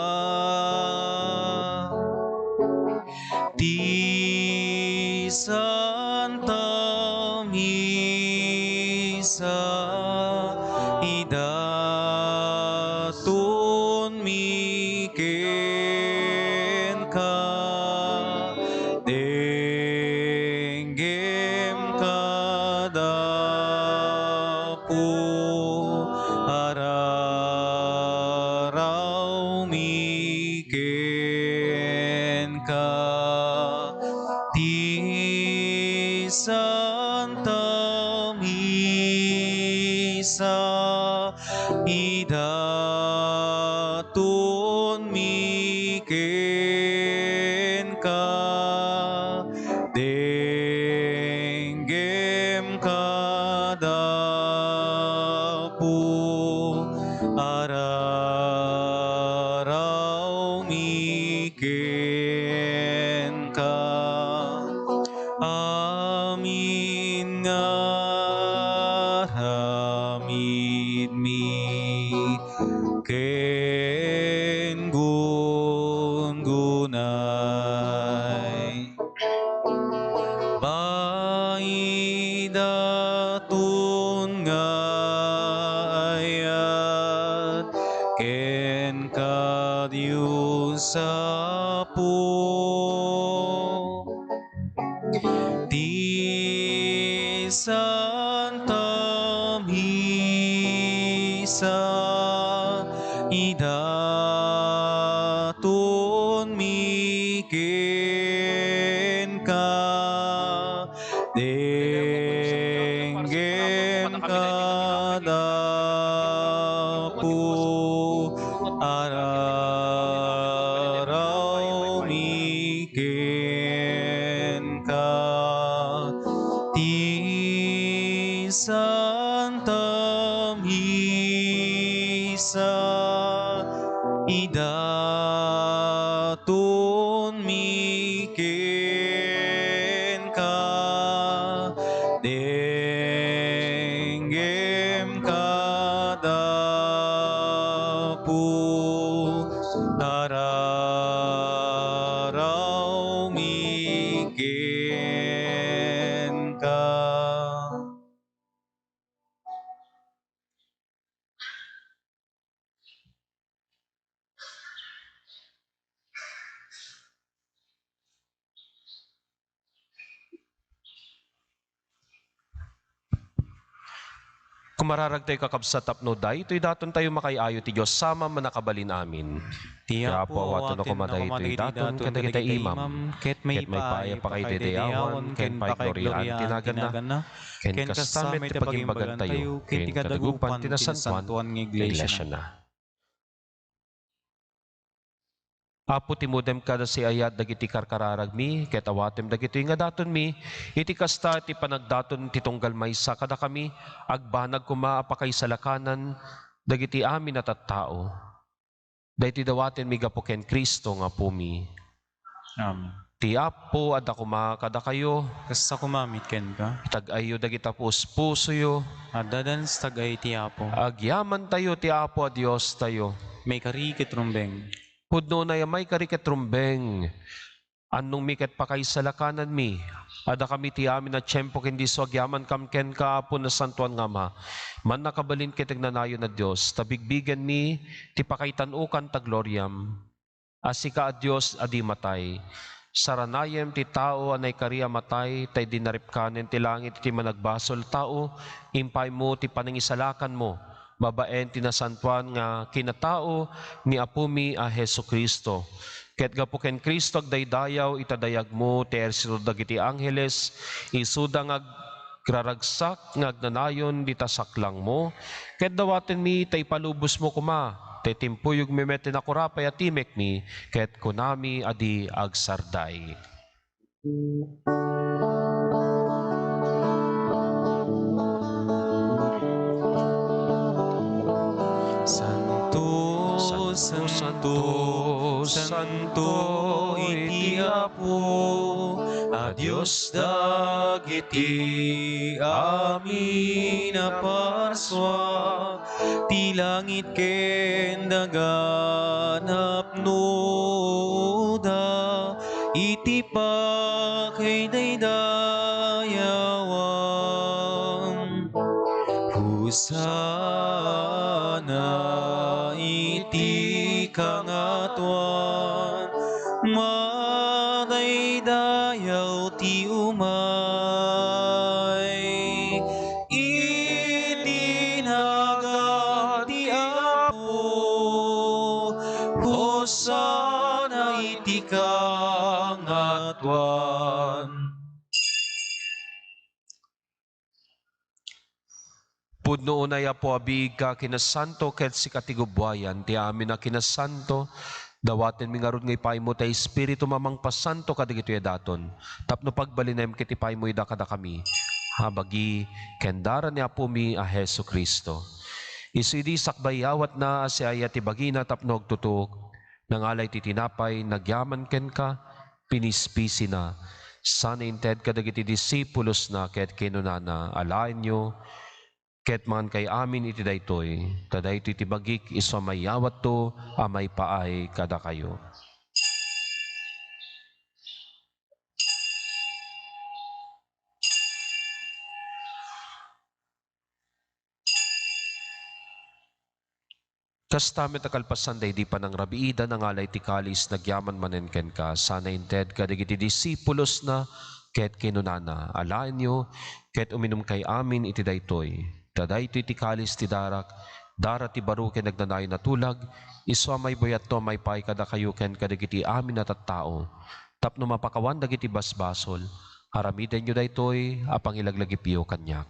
Ti Santa Misa, idatonmi kenka, denggem kada Apo, ararawmi kenka. Ti Santa Misa, idatonmi kenka, denggem kada Apo, araraw Dios Apo, ti Santa Misa idatonmi kenka. Denggem kada Apo, ararawmi kenka. Ti Santa Misa idatonmi kenka. Denggem kada Apo, ararawmi kenka. Kumararagtayo, kakabsat, tapno daytoy datontayo makaay-ayo ti Dios a Mannakabalin-amin. Ti Apo awatenna koma daytoy daton kadagiti imam, ket maipaay a pakaidayawan ken paigloriaan ti naganna, ken kasta met ti pagimbagantayo ken ti kadagupan ti nasantoan nga iglesiana. Apo, timmudem kada siayat dagiti karkararagmi, ket awatem dagitoy nga datonmi, iti kasta ti panagdaton ti tunggal maysa kadakami, agbanag koma a pakaisalakanan dagiti amin a tattao. Daytoy dawatenmi gapu ken Cristo nga Apomi. Amen. Ti Apo adda koma kadakayo. Kasta koma met kenka. Itag-ayyo dagita puspusoyo. Adda dayta nga itag-ay ti Apo. Agyamantayo ti Apo a Diostayo. Maikari ket rumbeng. Pudno unay a maikari ket rumbeng. Annongmi ket pakaisalakananmi. Adda kami ti amin a tiempo ken disso agyamankami kenka, Apo, Nasantoan nga Ama. Mannakabalin ket agnanayon a Dios, ta bigbigenmi ti pakaitan-okan ta gloriam. A sika a Dios a di matay, saranayem ti tao a naikari a matay, ta idi naripkanen ti langit iti managbasol a tao, impaymo ti panangisalakanmo babaen ti nasantoan nga kinatao ni Apomi a Jesu-Cristo. Ket gapu ken Cristo, agdaydayaw ita dayagmo ti ehersito dagiti angheles, isuda nga ag-, agraragsak nga agnanayon dita saklangmo, ket dawatenmi ta ipalubosmo koma, ta itimpuyogmi met ti nakurapay a timekmi, ket kunami a di agsarday. Santo, santo, santo iti Apo a Dios dagiti amin a parsua, ti langit ken daga napnoda iti pakaidaydayawan. Hosanna iti kangatoan, madaydayaw ti umay iti nagan ti Apo. Hosanna iti kangatoan. Pudno unay, Apo, a biigka a kinasanto, ket sika ti gubbuayan ti amin a kinasanto. Dawatenmi ngarud nga ipaymo ti Espiritum a mangpasanto kadagitoy a daton, tapno pagbalinem ket ipaymo ida kadakami a bagi ken dara ni Apomi a Jesu-Cristo. Isu idi sakbay awatna a siayat ti bagina tapno agtutuok, nangala iti tinapay, nagyaman kenka, pinispisina, sana inted kadagiti disipulosna ket kinunana, alaenyo, ket mangankay amin iti daytoy, ta daytoy ti bagik isu a mayawatto a maipaay kadakayo. Kasta met a kalpasan daydi panangrabiida, nangala iti kalis, nagyaman manen kenka, sana inted kadagiti disipulosna, ket kinunana, "Alaenyo, ket uminumkay amin iti daytoy. Ta daytoy ti kalis ti darak, dara ti baro ken agnanayon a tulag, isu a maibuyatto a maipaay kadakayo ken kadagiti amin a tattao, tapno mapakawan dagiti basbasol. Aramidenyo daytoy a pangilaglagipyo kaniak."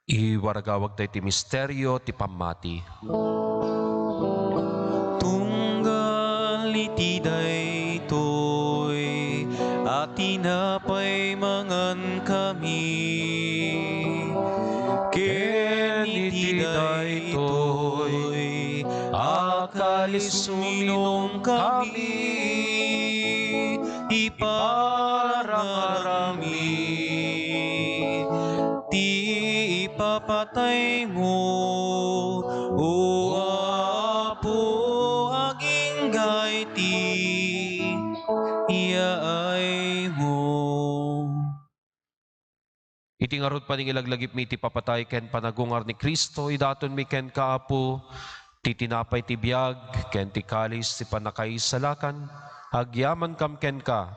Iwaragawagta iti misterio ti pammati. Tunggal iti daytoy a tinapay mangankami, ken iti daytoy a kalis uminumkami, iparangarangmi ti ipapataymo, O Apo, agingga iti yaaymo. Iti ngarud, panigilaglagipmi iti papatay ken panagungar ni Cristo, idatonmi kenka, Apo, ti tinapay ti biag ken ti kalis ti pannakaisalakan. Agyamankam kenka,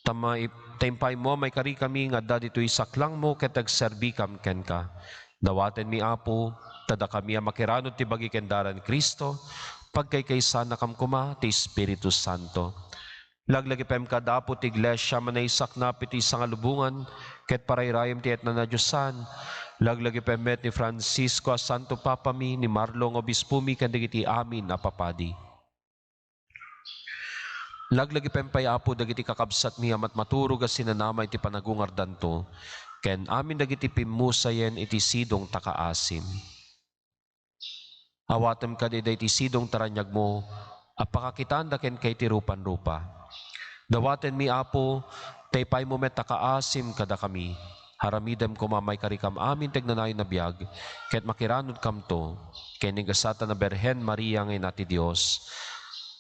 ta mai-, ta impaaymo a maikarikami nga adda ditoy saklangmo ket agserbikam kenka. Dawatenmi, Apo, ta dakami a makiranod ti bagi ken dara ni Cristo, pagkaykaysanakam koma ti Espiritu Santo. Laglagipem kad Apo ti iglesia a manaisaknap iti sangalubongan ket parayrayem ti etna a nadiosan. Laglagipem met ni Francisco a Santo Papami, ni Marlo nga Obispomi, ken dagiti amin a papadi. Laglagipem pay, Apo, dagiti kakabsatmi a matmaturog a sinanama iti panagungardanto, ken amin dagiti pimmusayen iti sidong ta kaasim. Awatem kadi daydi sidong ta raniagmo a pakakitaanda kenka iti rupan-rupa. Dawatenmi, Apo, ta ipaaymo met a kaasim kadakami. Aramidem koma a maikarikam amin ti agnanayon a biag, ket makiranudkamto ken ni gasat a Birhen Maria nga Ina ti Dios,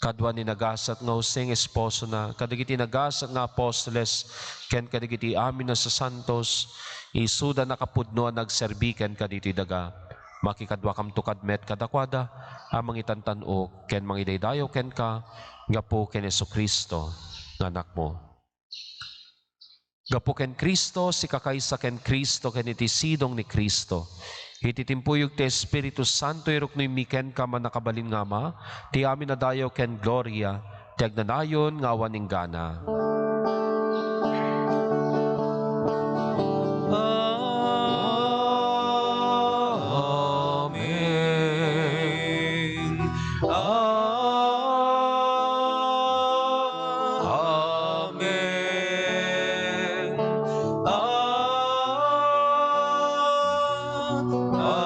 kadua ni nagasat nga Jose nga esposona, kadagiti nagasat nga apostoles, ken kadagiti amin a sasantos, isuda a nakapudno a nagserbi kenka ditoy daga. Makikaduakamto kad met kadakuada a mangitantan-ok ken mangidaydayaw kenka gapu ken Jesu-Cristo nga Anakmo. Gapu ken Cristo, sikakaysa ken Cristo, ken iti sidong ni Cristo, iti timpuyog ti Espiritu Santo, iruknoymi kenka, mannakabalin nga Ama, ti amin a dayaw ken gloria, ti agnanayon nga awan inggana. Amen. Amen.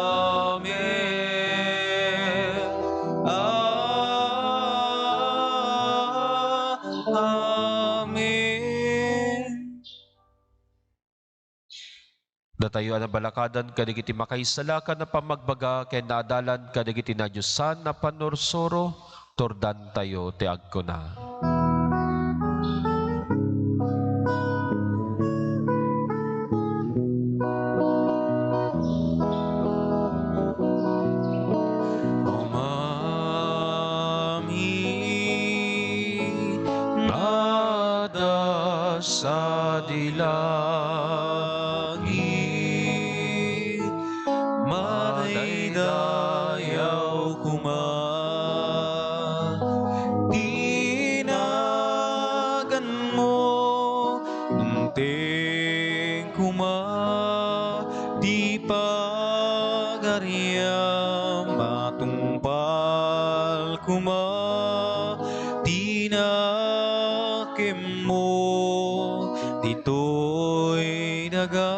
Amen. Amen. Datayo a nabalakadan kadagiti makaisalakan a pammagbaga ken naadalan kadagiti nadiosan a pannursuro, turdantayo ti agkuna. Amami nga adda sadi langit, madaydayaw koma ti naganmo, dumteng koma ti pagariam, matungpal koma ti nakemmo ditoy daga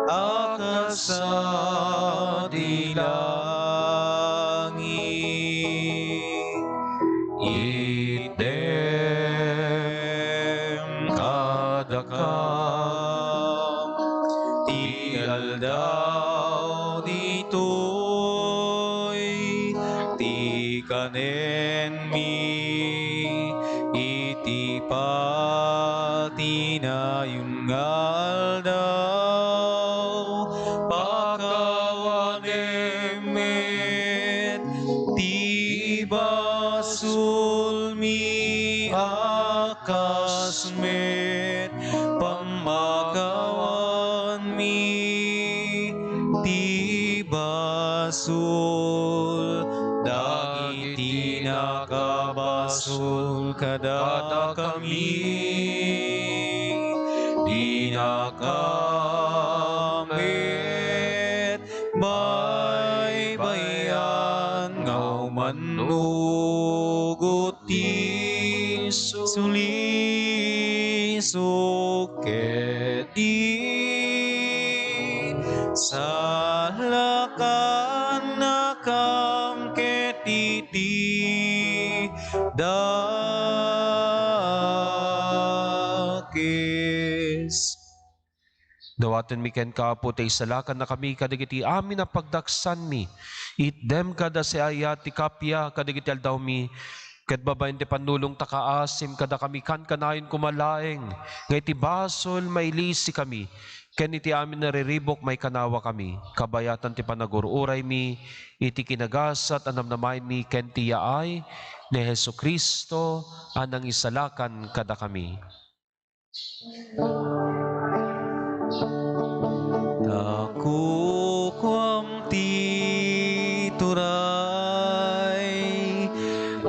a kas sadi langit. Itdem kadakam ti aldaw ditoy, ti kanenmi Patinayon nga aldaw, pakawanem met ti basolmi a kas met pammakawanmi ti basol dagiti nakabasol kadakami. Dinaka met baybay-an nga umannugot ti sulisok ket isalakannakam ket iti dakes. Dawatenmi kenka, Apo, ta isalakannakami kadagiti amin a pagdaksanmi. Itdem kada siayat ti kappia kadagiti aldawmi, ket babaen ti pannulong ta kaasim kadakami, kankanayon koma laeng nga iti basol mailisikami, ken iti amin a riribuk maikanawakami, kabayatan ti panagur-uraymi iti kinagasat a namnamaenmi ken ti yaay ni Jesu-Cristo a nangisalakan kadakami. Ta kukuam ti turay,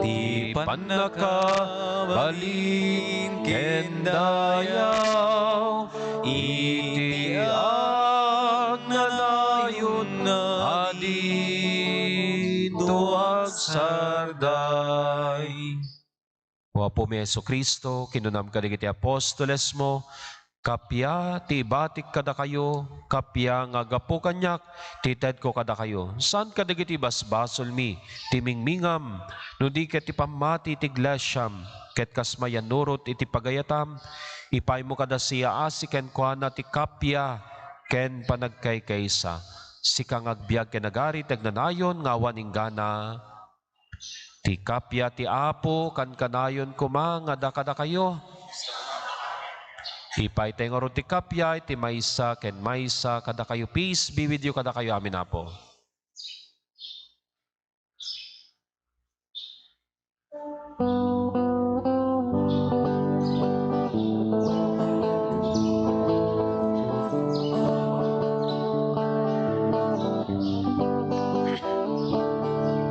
ti pannakabalin ken dayaw, iti agnanayon a dinto agsarday. O Apomi Jesu-Cristo, kinunam kadagiti apostolesmo, "Kappia ti ibatik kadakayo, kappia nga gapu kaniak ti itedko kadakayo." Saan kadagiti basbasolmi ti mingmingam, no di ket ti pammati ti iglesiam, ket kas mayannurot iti pagayatam, ipaymo kada siyaasi kenkuana ti kappia ken panagkaykaysa. Sika nga agbiag ken agari ti agnanayon nga awan inggana. Ti kappia ti Apo kankanayon koma nga dakadakayo. Ipayta ngarud ti kappia iti maysa ken maysa kadakayo. Peace be with you kadakayo amin, Apo.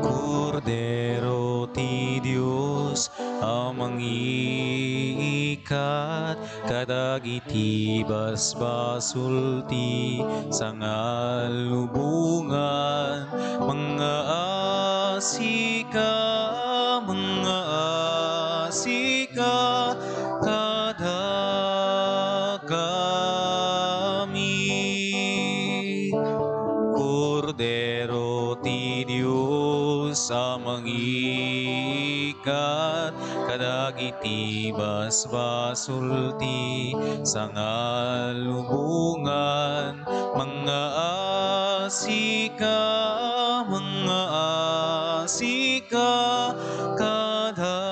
Kordero ti Dios a mangiikkat kadagiti basbasol ti sangallubongan, mangngaasika, mangngaasika kadakami. Kordero ti Dios a mangiikkat kadagiti basbasol ti sangallubongan, mangngaasika, mangngaasika kadakami.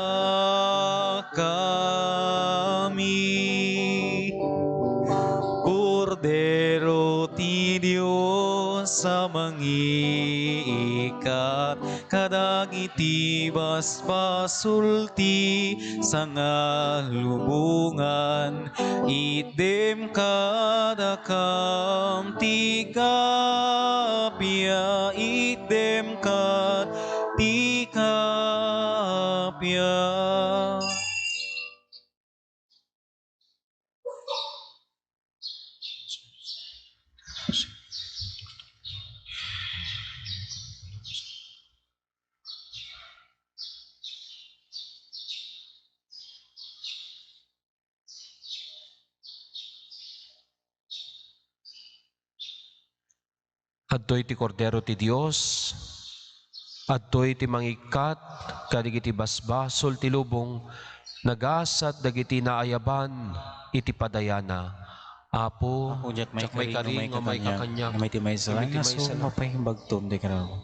Kordero ti Dios a mangiikkat kadagiti basbasol ti sangallubongan, itdem kadakam ti kappia, itdem kad ti kappia. Adtoy ti Kordero ti Dios, adtoy ti mangikkat kadagiti basbasol ti lubong, nagasat dagiti naayaban iti padayana. Apo, Apo, diak maikari no maikakaniak, no maikakaniak, no maikakaniak, no maikakaniak, no maikakaniak, no maikakaniak, no maikakaniak, no maikakaniak.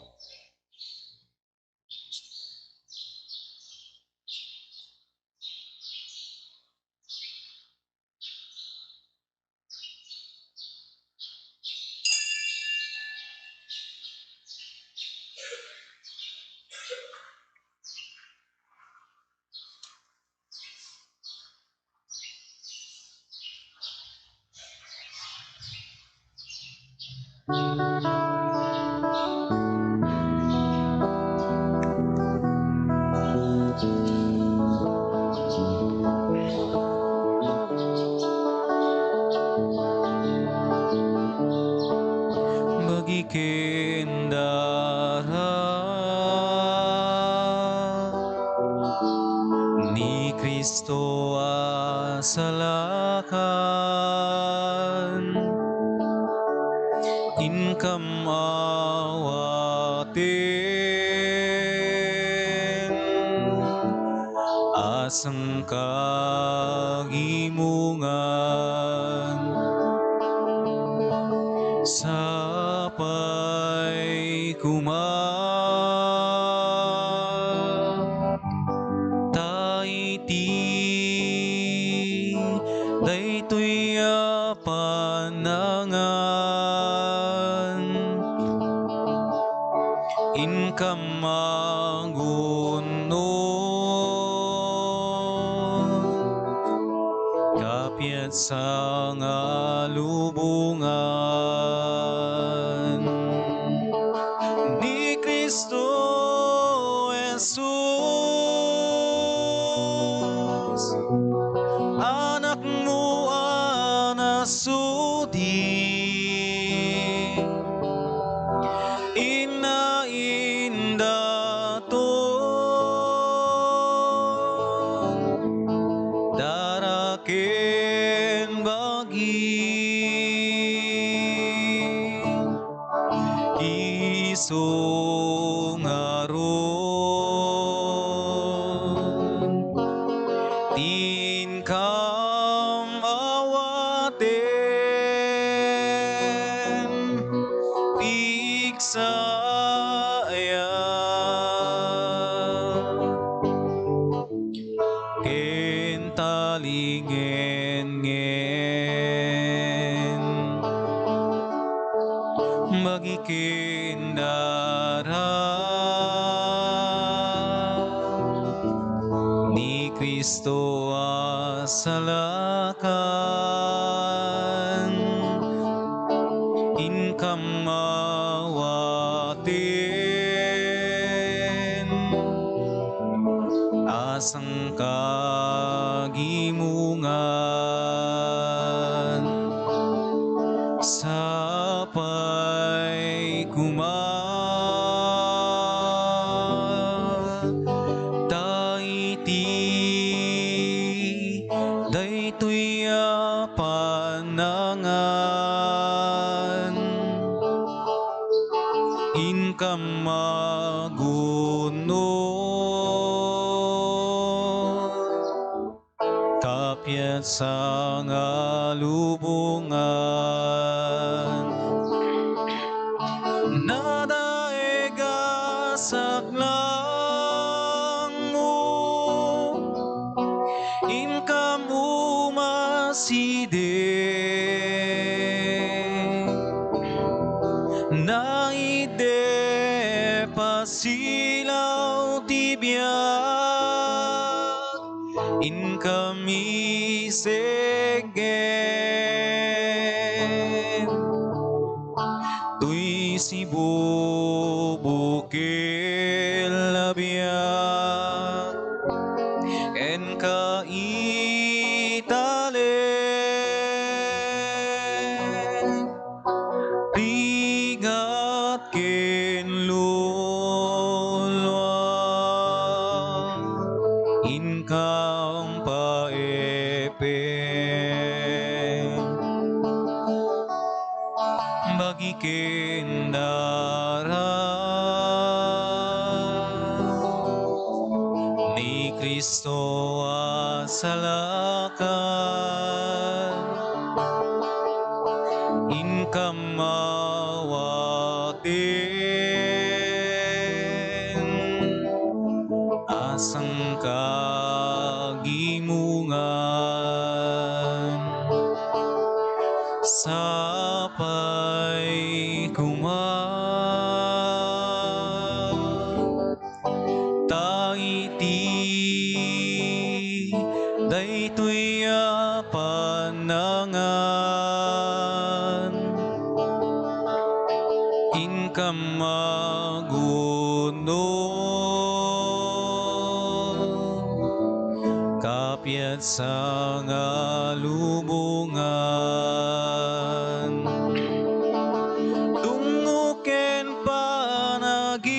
Bagiken dara ni Cristo a salakan, inkam awaten a sangkagimongan. Sapay koma ta iti daytoy a panangan, inkam magunno kapiat sa nga lubongan ni Cristo Jesus, Anakmo a nasudi. Inna indaton dara ken bagi. Isu ngarud ti inkam awaten pigsaya ken talingenngen. Bagiken dara ni Cristo a salakan, inkam awaten a sangkagimongan. Sapay koma ta iti daytoy a panangan, inkam magunno kapiat sa nga lubongan. Nadaig a saklangmo, inkam umaside. Naide pasilaw ti biag, inkam isenggen. Toy sibubukil a biag, ken kaitalen, rigat ken lulua, inkam paepen. Bagiken dara ni Cristo a salakan, inkam awaten a sangkagimongan. Sapay koma ta iti daytoy a panangan, Magunno, kapiatsa nga lubongan, tungo ken panagibi,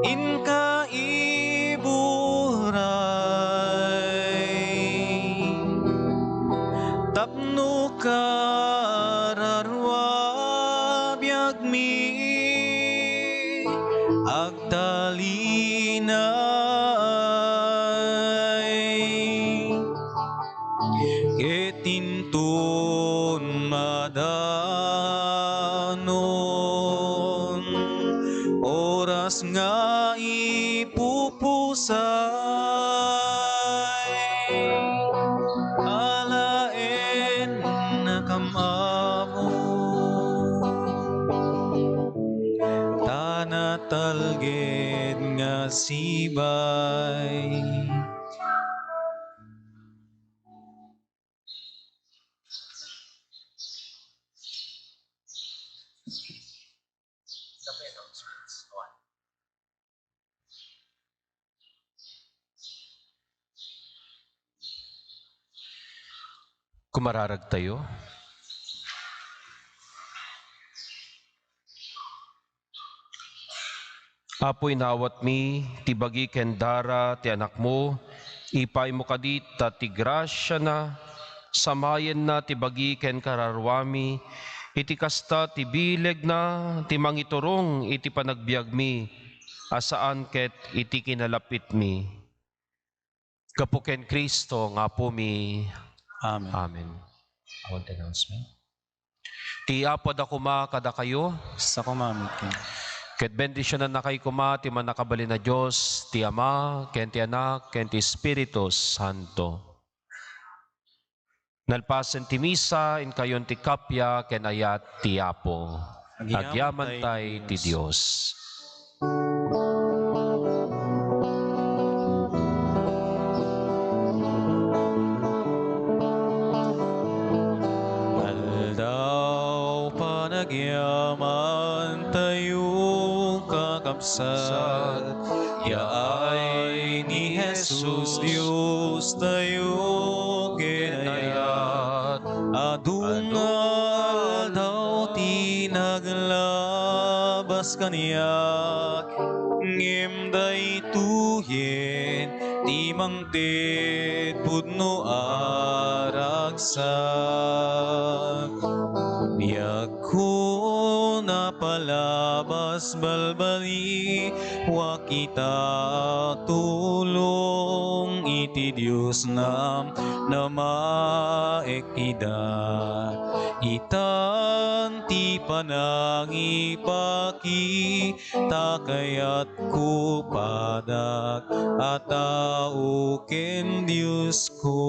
inka iburay. Tapno kararua biagmi agtalinay, ket inton madanon, oras nga ipupusay, alaennakam, Apo, ta natalged nga sibay. Kumararagtayo. Apo, inawatmi ti bagi ken dara ti Anakmo, ipaymo kadi ta ti grasiana, samayenna ti bagi ken kararuami, iti kasta ti bilegna ti mangiturong iti panagbiagmi, a saan ket iti kinalapitmi. Gapu ken Cristo nga Apomi. Amen. Amen. Awan ti announcement. Ti Apo adda koma kadakayo. Sa kumamit ken. Ket bendisionannakayo koma ti Mannakabalin a Dios, ti Ama, ken ti Anak, ken ti Espiritu Santo. Nalpasen ti misa, inkayon ti kappia ken ayat ti Apo. Agyamantay ti Dios. Aldaw panagyamantayo, kakabsat, yaay ni Jesus, Diostayo ken ayat. Adu nga aldaw ti naglabas kaniak, ngem daytoyen ti mangted pudno a ragsak. Biagko napalabas balbaliwak ita tulong iti Dios nam-, namaek ida. Itan ti panangipakita, kayatko padak a tao ken Diosko.